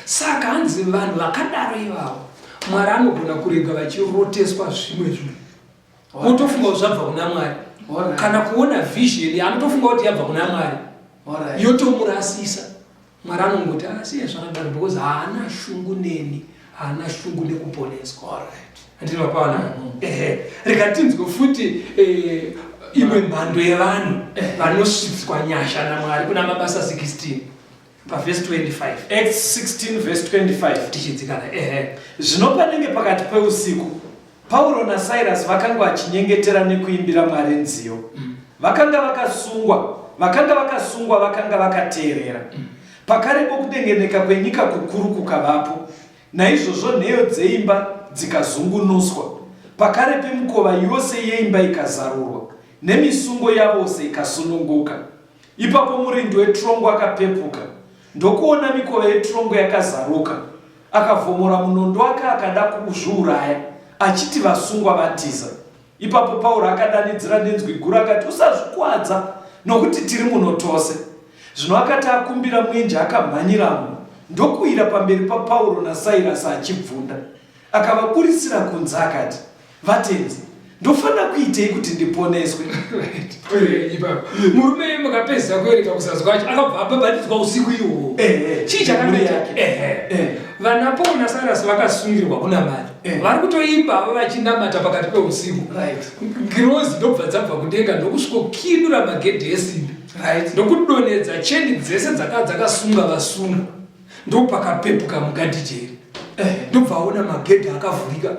Saka hanzi vanhu vakadaro ivavo Mwari anogona kurega vachiroteswa zvimwe zvinhu wotofunga kuti zvabva kuna Mwari, kana kuona vision anotofunga kuti yabva kuna Mwari yotomurasisa. Mwari anongoti asiye zvakadaro because haana shungu neni, haana shungu nekuponeswa. Handiti mapaona? Ehe, rega tinzwe futi imwe mhando yevanhu vanosvitswa nyasha naMwari kuna Mabasa 16 pavhesi 25. Acts 16 verse 25. Tichidzikana, ehe. Zvino panenge pakati peusiku, Pauro naSairasi vakanga vachinyengetera nekuimbira Mwari nziyo. Vakanga vakasungwa, vakanga vakasungwa vakanga vakateerera. Pakarepo kudengeneka kwenyika kukuru kukavapo. Naizvozvo nheyo dzeimba dzikazungunuswa. Pakarepi mikova yose yeimba ikazarurwa, nemisungo yavose ikasununguka. Ipapo murindi wetirongo akapepuka, ndokuona mikova yetirongo yakazaruka. Akavhomora munondo wake akada kuzviuraya, achiti vasungwa vatiza. Ipapo Pauro akadanidzira nenzwi guru akati, Usazvikuvadza, nokuti tiri muno tose. Zvino akati akumbira mwenje akamhanyiramo, ndokuwira pamberi paPauro naSairasi achibvunda. Akavaburitsira kunze akati, Vatenzi, ndofanira kuitei kuti ndiponeswe? Murume iye mukapedzisa kuerenga kuzasi kwacho akabva abhabhatidzwa usiku ihwohwo. Chii chakanga chake? Vana Paul naSairasi vakasungirwa kunamata. Vari kutoimba ava vachinamata pakati peusiku. Ngirozi ndobva dzabva kudenga ndokusvikokinura magedhi esimbi. Ndokudonhedza cheni dzese dzakanga dzakasunga vasungwa. Ndopakapepuka mugadhijeri. Ndobva aona magedhi akavhurika.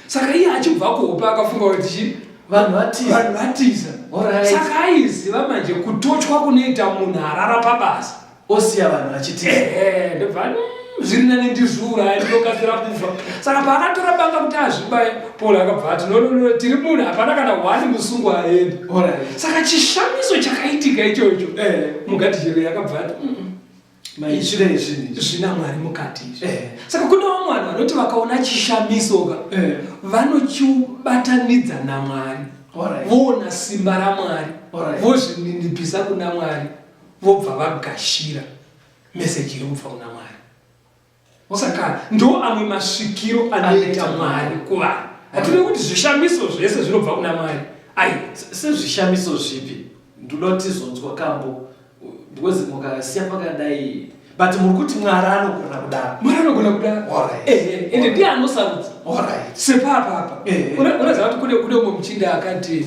Saka iye achibva kuhope akafunga kuti chii? Vanhu vatiza. Vanhu vatiza. Saka aiziva manje kutochwa kunoita munhu arara pabasa. Osiya vanhu vachitiza. Ehe, ndobva zviri nani ndizviuraye ndinokasira kufa. Saka paakatora banga kuti azvibaye, Paul akabva ati no, no, no, tiri munhu hapana kana one musungwa aenda. Saka chishamiso chakaitika ichocho. Mugadhijeri akabva ati Maitire ezvinhu izvi. Zvina Mwari mukati izvi. Saka kune vamwe vanhu vanoti vakaona chishamiso ka vanochibatanidza naMwari. Voona simba raMwari. Vozvininipisa kuna Mwari. Vobva vagashira meseji iri kubva kuna Mwari. Saka ndo amwe masvikiro anoita Mwari kuvanhu. Hatine kuti zvishamiso zvese zvinobva kuna Mwari. Aiwa. Sezvishamiso zvipi? Ndoda kuti tizonzwa kambo because mukasiya pakadai but muri kuti Mwari anogona kudaro. Mwari anogona kudaro. Ehe, ende ndiye anosarudza. Sepapa apa. Unoziva kuti kune kune umwe muchinda akati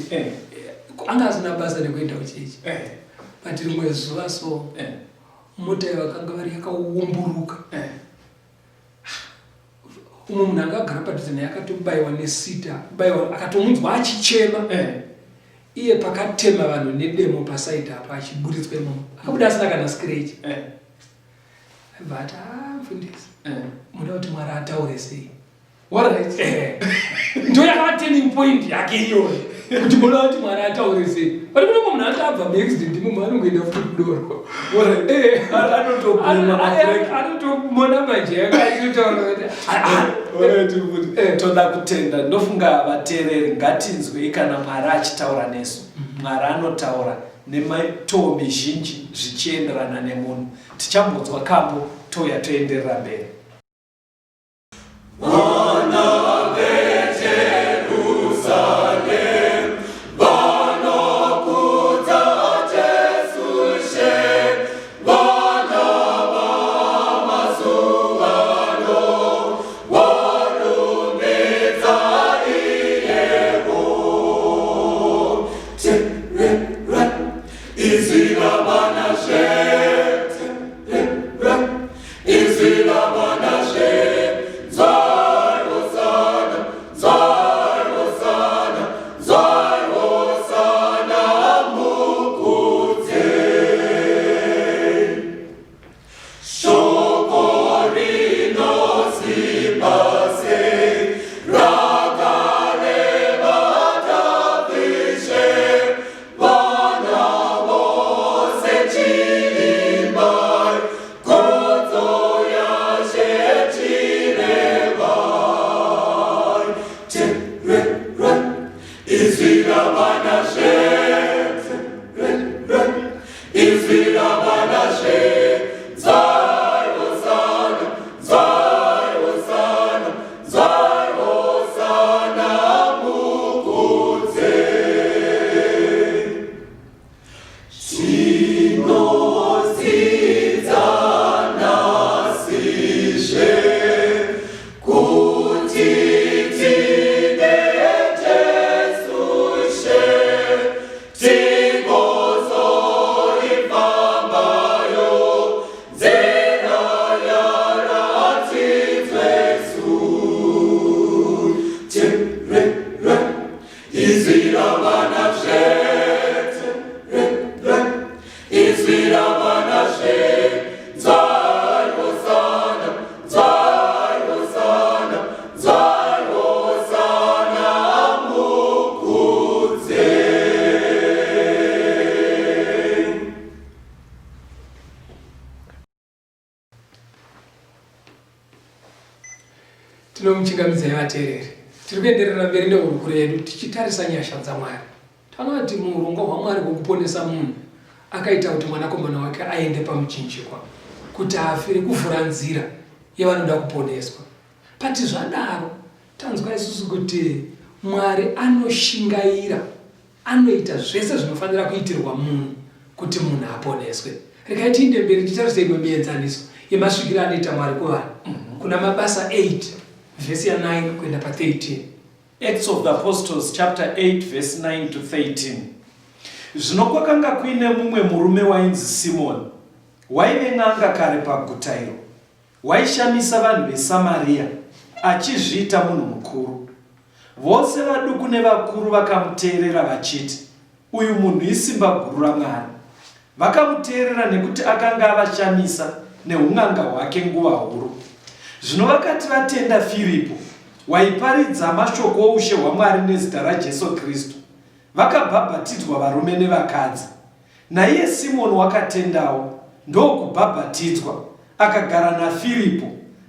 anga asina basa nekuenda kuchechi. But rimwe zuva so mota yavakanga vari yakaumburuka. Umwe munhu anga agara padhuze naye akatobaiwa nesita, kubaiwa akatomunzwa achichema. Iye pakatema vanhu nedemo pasaidi apo achiburitswa imomo. Akabuda asina kana scratch. Aibva ati, ah, mfundisi, munoda kuti Mwari ataure sei? Alright. Ndo yakava turning point yake iyoyo. Kuti munoda kuti Mwari ataure sei? But kune mumwe munhu ati abva muaccident imomo anongoenda futi kudoro. Alright. Anotobhema mabrake. Anotomona manje yake achitotaura kuti Alright, mfundisi. Toda kutenda. Ndofunga vateereri ngatinzwei kana Mwari achitaura nesu. Mwari anotaura nemitoo mizhinji zvichienderana nemunhu. Tichambonzwa kambo touya toenderera mberi. Izwi Tinokuchingamidzai vateereri. Tiri kuenderera mberi nehurukuro yedu tichitarisa nyasha dzaMwari. Tinoona kuti muurongwa hwaMwari hwokuponesa munhu, akaita kuti mwanakomana wake aende pamuchinjikwa kuti afire kuvhura nzira yevanoda kuponeswa. But zvadaro, tanzwa isusu kuti Mwari anoshingaira Anoita zvese zvinofanira kuitirwa munhu kuti munhu aponeswe. Regai tiinde mberi titarise imwe mienzaniso yemasvikiro anoita Mwari kuvanhu. Kuna Mabasa 8 vhesi ya 9 kuenda pa 13. Acts of the Apostles chapter 8 verse 9 to 13. Zvino kwakanga kuine mumwe murume wainzi Simoni, waive n'anga kare paguta iro, Waishamisa vanhu veSamaria, achizviita munhu mukuru. Vose vaduku nevakuru vakamuteerera vachiti, Uyu munhu isimba guru raMwari. Vakamuteerera nekuti akanga avashamisa neun'anga hwake nguva huru. Zvino vakati vatenda Firipo, waiparidza mashoko oushe hwaMwari nezita raJesu Kristu, vakabhabhatidzwa varume nevakadzi. Naiye Simoni wakatendawo, ndokubhabhatidzwa, akagara naFiripo,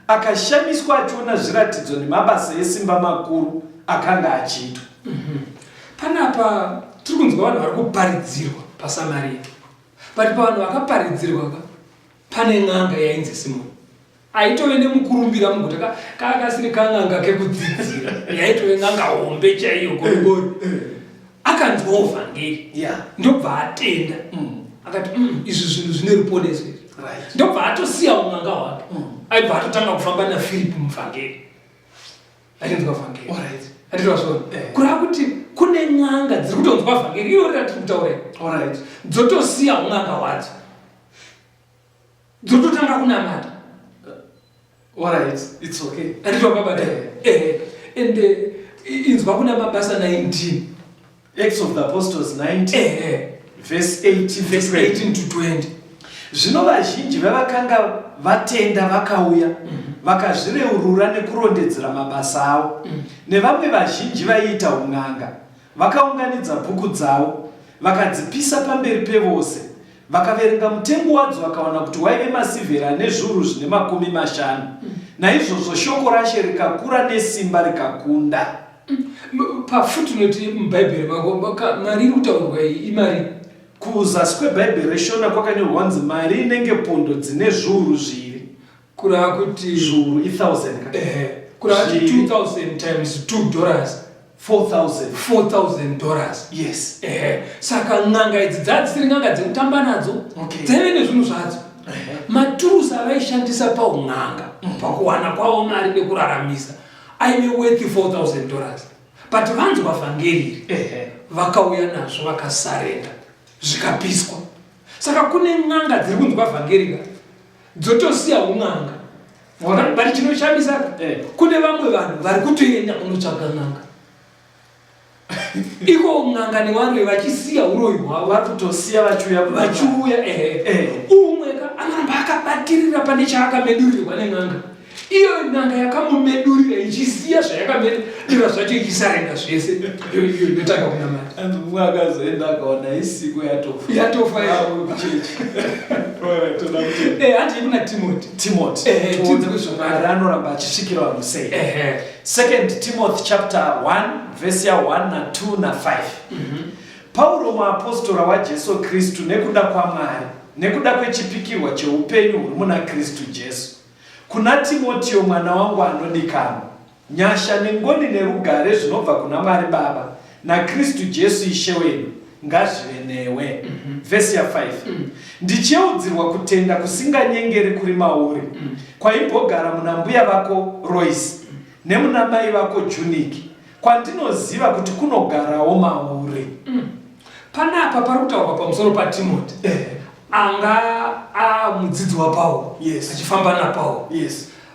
akashamiswa achiona zviratidzo nemabasa esimba makuru akanga achiitwa. Panapa tiri kunzwa vanhu vari kuparidzirwa paSamaria. But pavanhu vakaparidzirwa ka pane n'anga yainzi Simoni. Aitove nemukurumbira muguta ka kaa kasiri kan'anga kekudzidzira yaitove n'anga hombe chaiyo gorigori. Akanzwawo vhangeri ndobva atenda. Akati izvi zvinhu zvine ruponeso izvi. Ndobva atosiya un'anga hwake. Aibva atotanga kufamba naFiripi muvhangeri. Achinzwa vhangeri. Anditi wazviona? Kureva kuti kune n'anga dziri kutonzwa vhangeri irori ratiri kutaura iri. Dzotosiya un'anga hwadzo. Dzototanga kunamata. Alright, it's okay. Anditi wakabata? Eh. And inzwa kuna Mabasa 19. Acts of the Apostles 19. Verse 18 Verse 18 to 20. Zvino vazhinji vavakanga vatenda vakauya, vakazvireurura nekurondedzera mabasa avo. Nevamwe vazhinji vaiita un'anga vakaunganidza bhuku dzavo, vakadzipisa pamberi pevose. Vakaverenga mutengo wadzo vakawana kuti waive masirvheri ane zviuru zvine 50. Naizvozvo shoko raShe rikakura nesimba rikakunda. Pafootnote yemuBhaibheri mako, mari iri kutaurwa iyi imari? Kuzasi kweBhaibheri reShona kwakanyorwa kunzi mari inenge pondo dzine zviuru zviiri. Kureva kuti zviuru i1000 ka? Ehe. Kureva kuti 2000 times 2 dollars. 4000. 4000 dollars. Yes. Ehe. Saka n'anga idzi dzadzisiri n'anga dzekutamba nadzo. Okay. Dzaive nezvinhu zvadzo. Maturusi avaishandisa paun'anga, pakuwana kwavo mari nekuraramisa aive worth 4000 dollars. But vanzwa vhangeri iri, vakauya nazvo vakasarenda zvikapiswa. Saka kune n'anga dziri kunzwa vhangeri ka dzotosiya un'anga. But chinoshamisa ka kune vamwe vanhu vari kutoenda kunotsvaga n'anga. Iko n'anga nevaroyi vachisiya uroyi hwavo. Vari kutosiya vachiuya kuna Mwari. Vachiuya ehe. Umwe ka anoramba akabatirira pane chaakamedurirwa nen'anga. Iyo n'anga yakamumedurira ichisiya zvayakamedurira zvacho ichisarenda zvese. Iyo iyo inotanga kunamata. And mumwe akazoenda akaona isiko yatofa. Yatofa. Awe kuchechi. Alright, toda kutenda. Hanti kuna Timothy. Timothy. Tione kuti Mwari anoramba achisvikira vanhu sei. Second Timothy chapter 1 verse ya 1 na 2 na 5. Pauro muapostora waJesu Kristu nekuda kwaMwari, nekuda kwechipikirwa cheupenyu huri muna Kristu Jesu. Kuna Timotio mwana wangu anodikanwa, nyasha nengoni nerugare zvinobva kuna Mwari Baba naKristu Jesu Ishe wedu ngazvive newe. Vhesi ya 5. Ndichiyeudzirwa kutenda kusinganyengeri kuri mauri, kwaimbogara muna mbuya vako Roisi nemuna mai vako Juniki, kwandinoziva kuti kunogarawo mauri. Panapa pari kutaurwa pamusoro paTimoti anga amudzidzi waPauro achifamba naPauro.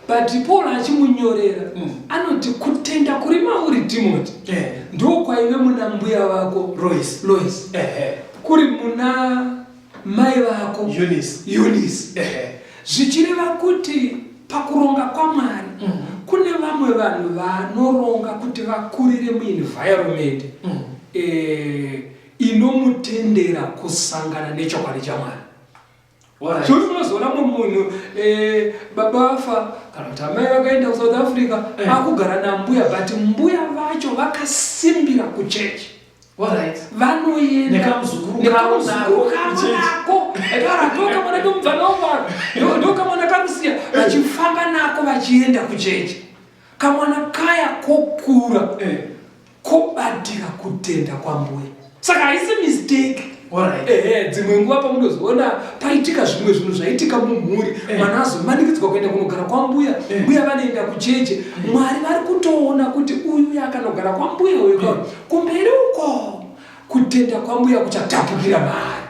But Paul achimunyorera anoti kutenda kuri mauri Timoti ndokwaive muna mbuya vako Lois. Lois. Kuri muna mai vako Eunice. Eunice. Zvichireva kuti pakuronga kwaMwari kune vamwe vanhu vanoronga kuti vakurire muenvironment inomutendera kusangana nechokwadi chaMwari. Zvekuti unozoona mumwe munhu eh, baba vafa kana kuti amai vakaenda kuSouth Africa eh. akugara nambuya but mbuya vacho vakasimbira kuchechi. Vanoenda nekamuzukuru kavo nako taura ndokamwana kemubvana wangu ndokamwana karusiya vachifamba nako vachienda kuchechi. Kamwana kaya kokura eh. Kobatira kutenda kwambuya saka haisi mistake. Ehe, dzimwe nguva pamunozoona paitika zvimwe zvinhu zvaitika mumhuri eh. mwana azomanikidzwa kuenda kunogara kwambuya eh. mbuya vanoenda kucheche eh. Mwari vari kutoona kuti uyu yakanogara kwambuya uyu eh. kumberi uko kutenda kwambuya kuchatapukira maari.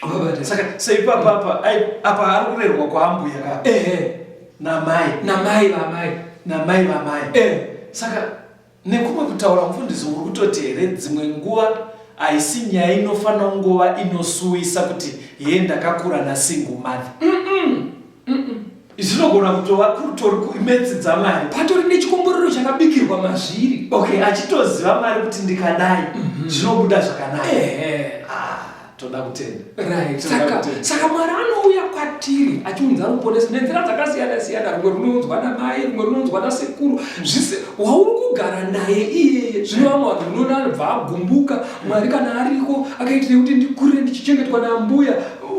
Alright. Saka seipapa apa apa ari kurerwa kwaambuya ka? Ehe. Namai. Namai vamai. Namai vamai. Eh. Saka nekumwe kutaura mufundisi uri kutoti here dzimwe nguva haisi nyaya inofanira kungova inosuwisa kuti hee ndakakura nasingle mother. Mm -mm. Mm -mm. Zvinogona kutova kutori kumetsi dzaMwari. Patori nechikomborero chakabikirwa mazviri. Okay, achitoziva Mwari kuti ndikadai mhm. zvinobuda zvakanaka. Ehe. Ah, toda kutenda. Right. Saka, saka Mwari anouya kwatiri achiunza ruponeso nenzira dzakasiyana siyana. Rumwe runounzwa namai, rumwe runounzwa nasekuru. Zvise wauri kugara naye iyeye. Zvino vamwe vanhu unoona anobva agumbuka. Mwari kana ariko akaitira kuti ndikurire ndichichengetwa nambuya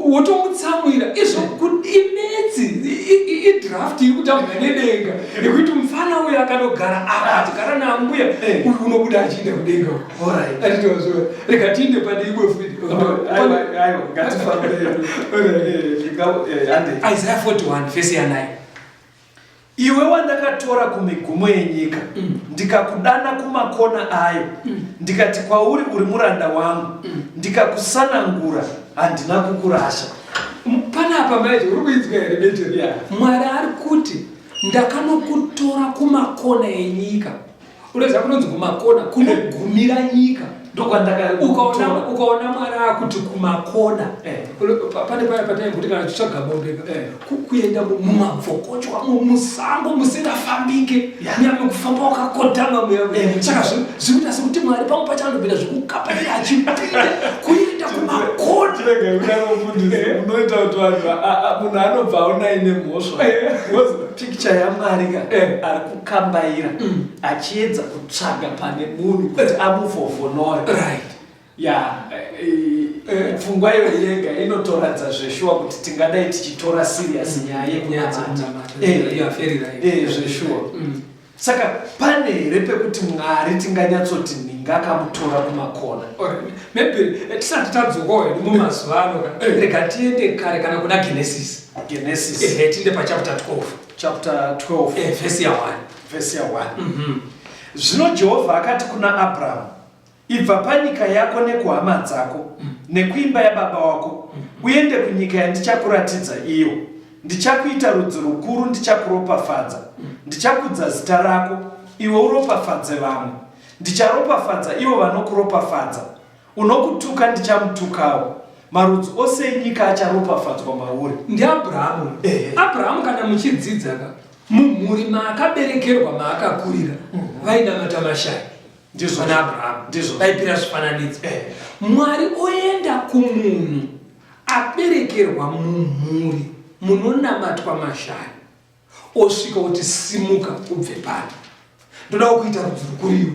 wotomutsamwira izvo imetsi idraft iri kutambwa nedenga yekuti mufana uyo akanogara apa achigara naambuya eh. uyu unobuda achiinda kudenga atitozvo rega tiinde pane imwe futi Isaiah 41 vhesi ya 9 Iwe wandakatora kumigumo yenyika, mm. ndikakudana kumakona ayo, mm. ndikati kwauri, uri muranda wangu, mm. ndikakusanangura, handina kukurasha. Panapa manje uri kuinzwa here Betty? Yeah. Mwari ari kuti ndakanokutora kumakona enyika. Unoziva kunonzi kumakona kunogumira nyika. Ndokwandaka ukaona ukaona Mwari akuti kumakona eh. Pane paya pataimbuti kana tichitsvaga mombe eh. Kuenda mumabvokochwa musango musingafambike nyame kufamba wakakotama muya eh. Saka zvikuita sekuti Mwari pamwe pacho anopinda zvekukaparira achipinda kuenda kumakona. Unoita kuti vanhu munhu anobva aona ine mhosva picture yaMwari ka ari kukambaira mm. achiedza kutsvaga pane munhu kuti amuvhovhonore right. ya eh, eh, pfungwa iyo yega inotoratidza zveshuwa kuti tingadai tichitora serious mm. nyaya yekunamata eh, zveshuwa mm. Saka pane here pekuti Mwari tinganyatsoti nhinga akamutora kumakona? Maybe eh, tisati tadzokawo hedu mumazuva ano ka eh. rega tiende kare kana kuna Genesis. Genesis. Ehe tiende pachapter 12. Chapter 12. Eh, verse ya 1. Verse ya 1. Mhm. Zvino Jehovha akati kuna Abrahamu, Ibva panyika yako nekuhama dzako nekuimba yababa wako, uende kunyika yandichakuratidza iyo. Ndichakuita rudzi rukuru, ndichakuropafadza, ndichakudza zita rako, iwe uropafadze vamwe. Ndicharopafadza ivo vanokuropafadza, unokutuka ndichamutukawo. Marudzi ose enyika acharopafadzwa mauri. NdiAbrahamu. Abrahamu kana muchidzidza ka mumhuri maakaberekerwa maakakurira vainamata mashaya. Ndizvo Vana Abrahamu Ndizvo. vaipira zvifananidzo. Eh. Mwari oenda kumunhu aberekerwa mumhuri munonamatwa mashaya osvika oti simuka ubve pano ndoda kukuita rudzi rukuru iwe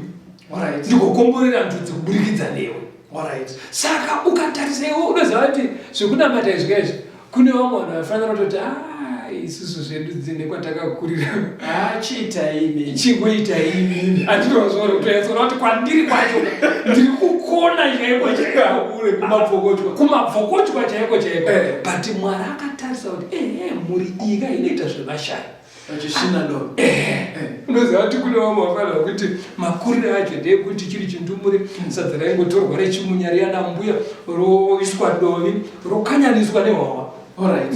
Alright. ndigokomborera ndudzi kuburikidza newe Alright. saka ukatarisa iwe unoziva kuti zvekunamata izvi kaizvi Kune vamwe vanhu vaifanira kutoti ah, isusu zvedu dzine kwatakakurira. Ah, chiita imi. Chingoita imi. Andinozvona kutoyatsoona kuti kwandiri kwacho ndiri kukona chaiko chaiko. Kure kumabvokochwa. Kumabvokochwa chaiko chaiko. Eh. But Mwari akatarisa kuti ehe mhuri iyi ka inoita zvemashaya. Vachisvina doro. Eh. Unoziva kuti kune vamwe vafanira kuti makurire acho ndeyekuti chiri chindumure sadza raingotorwa rechimunya riya nambuya roiswa dovi rokanyaniswa nehwahwa. Alright.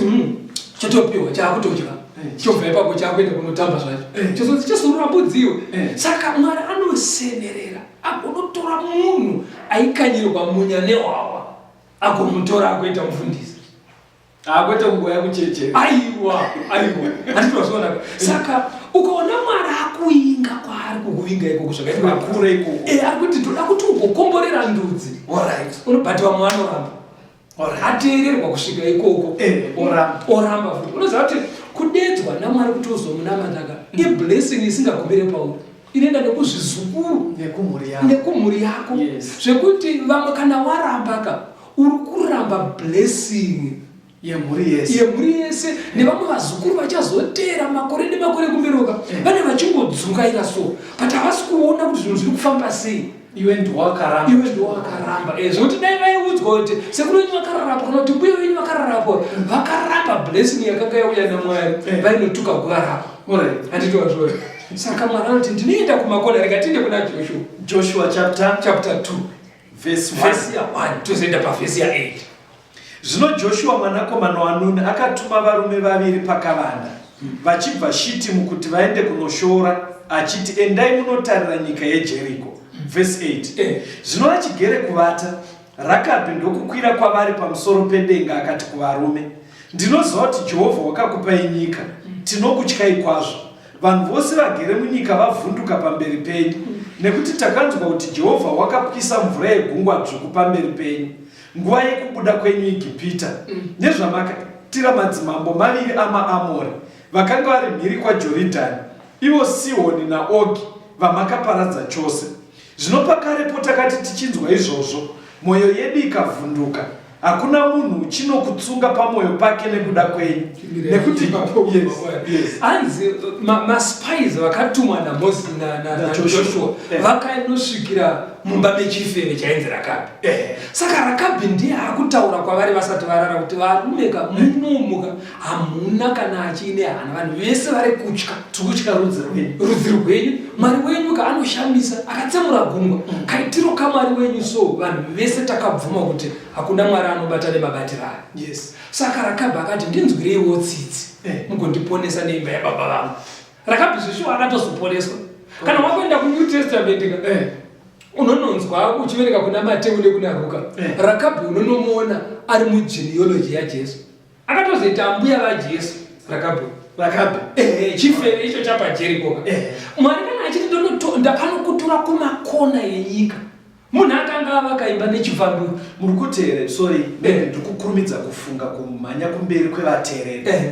Chotopiwa chaakutodya. Eh. Chobva ipapo chaakuenda kunotamba zvacho. Eh. Chozonzi chazorora mbudzi iwe. Eh. Saka Mwari anosenerera agonotora munhu aikanyirwa munya nehwahwa agomutora agoita mufundisi. Ah, kwete kungoya kucheche. Aiwa, aiwa. Handiti wazviona. Saka ukaona Mwari akuinga kwaari kukuvinga ikoko zvakaitwa Kure ikoko. Eh, ari kuti ndoda kuti ugokomborera ndudzi. Alright. Unobhati vamwe vanoramba. Ateererwa kusvika ikoko eh, oramba futi. Unoziva kuti kudedzwa naMwari kuti uzomunamataka iblessing isingagumire pauri, inoenda nekuzvizukuru nekumhuri yako, zvekuti vamwe kana warambaka uri kuramba blessing yemhuri yese, yemhuri yese nevamwe vazukuru vachazoteera makore nemakore kumberoka eh. Vane vachingodzungaira so, but havasi kuona kuti zvinhu zviri kufamba sei. Iwe ndiwakaramba, iwe ndiwakaramba. Eh, zvekuti dai vaiudzwa kuti sekuru venyu vakararapo kana kuti mbuya venyu vakararapo, vakaramba blessing yakanga yauya naMwari, eh. vainotuka guva ravo. Handiti wazvona? Saka Mwari anoti ndinoenda kumakona. Rega tiende kuna Joshua. Joshua chapter 2 verse 1, vhesi ya 1 tozoenda pavhesi ya 8. Zvino Joshua mwanakomana waNuni akatuma varume vaviri pakavanda vachibva Shitimu kuti vaende kunoshora, achiti, Endai munotarira nyika yeJeriko. Vhesi 8. Zvino vachigere kuvata, Rakabhi ndokukwira kwavari pamusoro pedenga akati kuvarume, Ndinoziva kuti Jehovha wakakupai nyika, tinokutyai kwazvo. Vanhu vose vagere munyika vavhunduka pamberi penyu, nekuti takanzwa kuti Jehovha wakapwisa mvura yeGungwa Dzvuku pamberi penyu nguva yekubuda kwenyu Egipita, nezvamakaitira madzimambo maviri amaAmori vakanga vari mhiri kwaJoridhani, ivo Sihoni naOgi, vamakaparadza chose. Zvino pakarepo takati tichinzwa izvozvo, mwoyo yedu ikavhunduka. Hakuna munhu uchinokutsunga pamwoyo pake nekuda kwenyu, nekuti yes. Hanzi maspies vakatumwa naMozisi naJoshua vakanosvikira mumba mechifeve chainzi Rakabhi. Saka Rakabhi ndiye akutaura kwavari vasati varara kuti varumeka munomuka hamuna kana achiine hana, vanhu vese vari kutya. Tikutya rudzi rwenyu, rudzi rwenyu. Mwari wenyu ka anoshamisa, akatsemura gungwa. Kaitiro kaMwari wenyu so vanhu vese takabvuma kuti hakuna Mwari anobata nemabatiro ayo. Saka Rakabhi akati, ndinzwireiwo tsitsi mugondiponesa neimba yababa vangu. Rakabhi zvishuwa akatozoponeswa. Kana wakuenda kuNew Testament ka, unononzwa uchiverenga kuna Mateu nekuna Ruka, Rakabhi unonomuona ari mugenealogy yaJesu. Akatozoita ambuya vaJesu Rakabhi. Rakabhi. Chifeve icho chapaJeriko. Mwari kana achiti ndakanokutora kumakona enyika, munhu akanga avaka imba nechifambi. Muri kuti here, sorry, maybe ndiri kukurumidza kufunga kumhanya kumberi kwevateereri.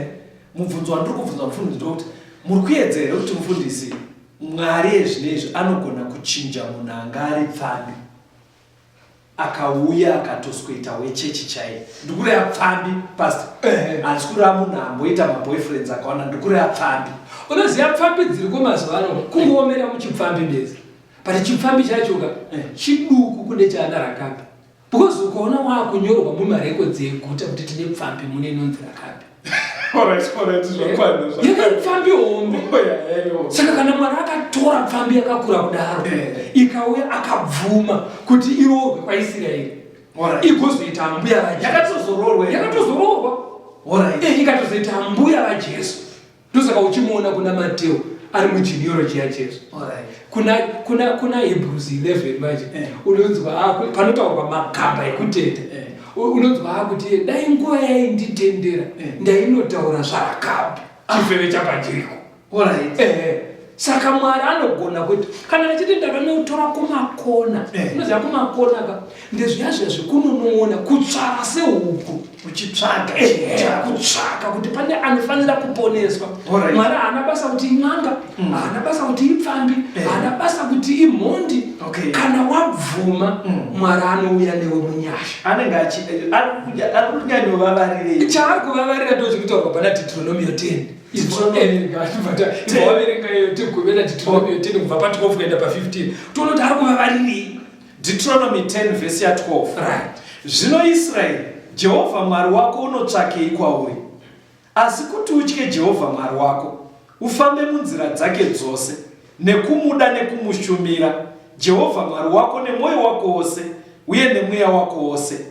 Mubvunzo wandiri kubvunza mufundisi ndokuti muri kuedza here kuti mufundisi, Mwari ezvinezvi anogona kuchinja munhu anga ari pfambi akauya akatosweta wechechi chaiye? Ndikureva pfambi, pastor, handisi kureva munhu amboita maboyfriends akawanda, ndikureva pfambi. Unoziva pfambi dziriko mazuva ano kungoomera muchipfambi bedzi, but chipfambi chachoka chiduku kune chaana Rakabhi, because ukaona waakunyorwa mumarekodzi eguta kuti tine pfambi mune inonzi Rakabhi, yaka pfambi hombe. Saka kana Mwari akatora pfambi yakakura kudaro ikauya akabvuma kuti iroorwe kwaIsraeri igozoita mbuya vaJesu. Yakatozoroorwa? Yakatozoroorwa, ikatozoita mbuya vaJesu. Ndosaka uchimuona kuna Mateo ari mugenealogy yaJesu. Kuna Hebrews 11 manje unonzwa panotaurwa magamba ekutenda, unonzwa akuti dai nguva yainditendera ndainotaura zvaRakabhi chifeve chapaJeriko. Saka Mwari anogona kuti kana achiti ndakanotora kumakona, unoziva kumakona ka ndezviya zviya zvekunonoona kutsvara sehuku. Uchitsvaga. Kutsvaka kuti pane anofanira kuponeswa. Mwari haana basa kuti in'anga, haana basa kuti ipfambi, haana basa kuti imhondi. Kana wabvuma, Mwari anouya newe munyasha. Anenge ari kunyanyovavarire. Chaari kuvavarira ndo chikutaurwa pana Deuteronomio 10. Waverenga iyo, tiguvera Deuteronomio 10 kubva pa12 kuenda pa15, toona kuti ari kuvavarirei. Deuteronomy 10 vhesi ya12. Zvino Israeri, Jehovha Mwari wako unotsvakei kwauri? Asi kuti utye Jehovha Mwari wako, ufambe munzira dzake dzose, nekumuda nekumushumira Jehovha Mwari wako nemwoyo wako wose uye nemweya wako wose,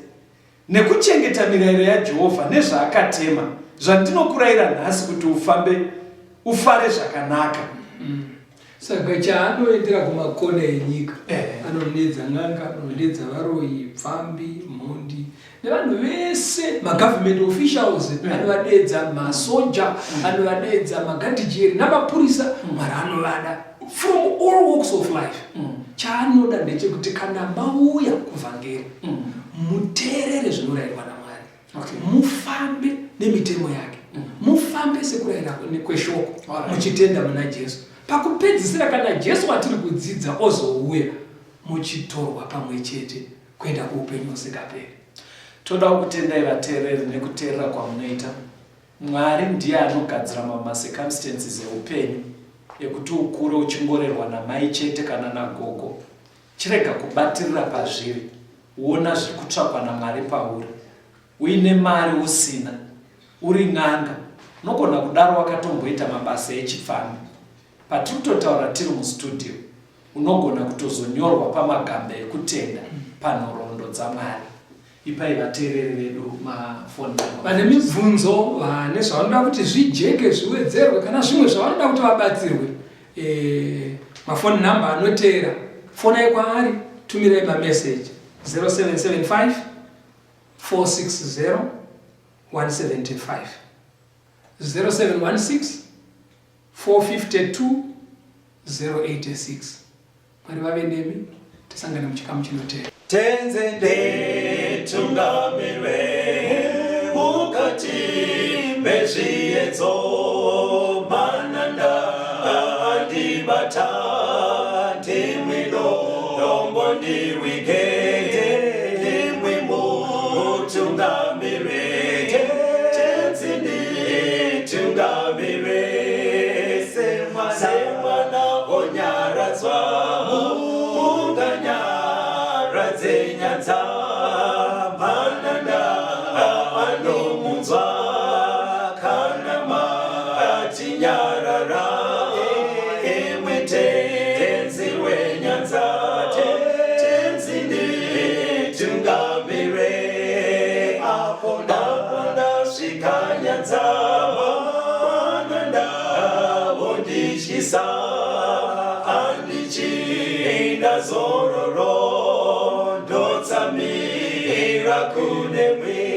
nekuchengeta mirayiro yaJehovha nezvaakatema, zvandinokurayira nhasi, kuti ufambe ufare zvakanaka. Saka chaanoendera kumakona enyika, anonedza n'anga, anonedza varoyi, pfambi, mhondi nevanhu vese, magovernment officials anovadedza, masoja anovadedza, magadhijeri namapurisa. Mwari anovada from all walks of life. Chaanoda ndechekuti kana mauya kuvhangeri, muteerere zvinorayirwa naMwari. Mufambe nemitemo yake. Mufambe sekurayira kweshoko muchitenda muna Jesu. Pakupedzisira kana Jesu watiri kudzidza ozouya, muchitorwa pamwe chete kuenda kuupenyu husingaperi. Toda kukutendai vateereri nekuteerera kwamunoita. Mwari ndiye anogadzira mamwe macircumstances eupenyu ekuti ukure uchingorerwa namai chete kana nagogo. Chirega kubatirira pazviri, wona zviri kutsvakwa naMwari pauri. Uine mari usina, uri n'anga, unogona kudaro wakatomboita mabasa echipfambi. Patiri kutotaura tiri mustudio, unogona kutozonyorwa pamagamba ekutenda panhoroondo dzaMwari. Ipai vateereri vedu mafoni number. Vane mibvunzo, vane zvavanoda kuti zvijeke, zviwedzerwe kana zvimwe zvavanoda kuti vabatsirwe, e, mafoni number anoteera. Fonai kwaari, tumirai mameseji 0775 460 175 0716 452 086. Mwari vave nemi, tisangane muchikamu chinoteera. Tenze nditungamirwe mukati mezviedzo mananda andibata ndimwi dombo ndirwige ndimwi mutungamire Tenzi nditungamire semwana onyaradzwa munganyaradze nyanza mananda anomunzwa kana matinyarara imwe tenzi wenyanza tenzi nditungamire apo ndasvika nyanza mananda vondityisa andichina zororo ndotsamira kune mwe.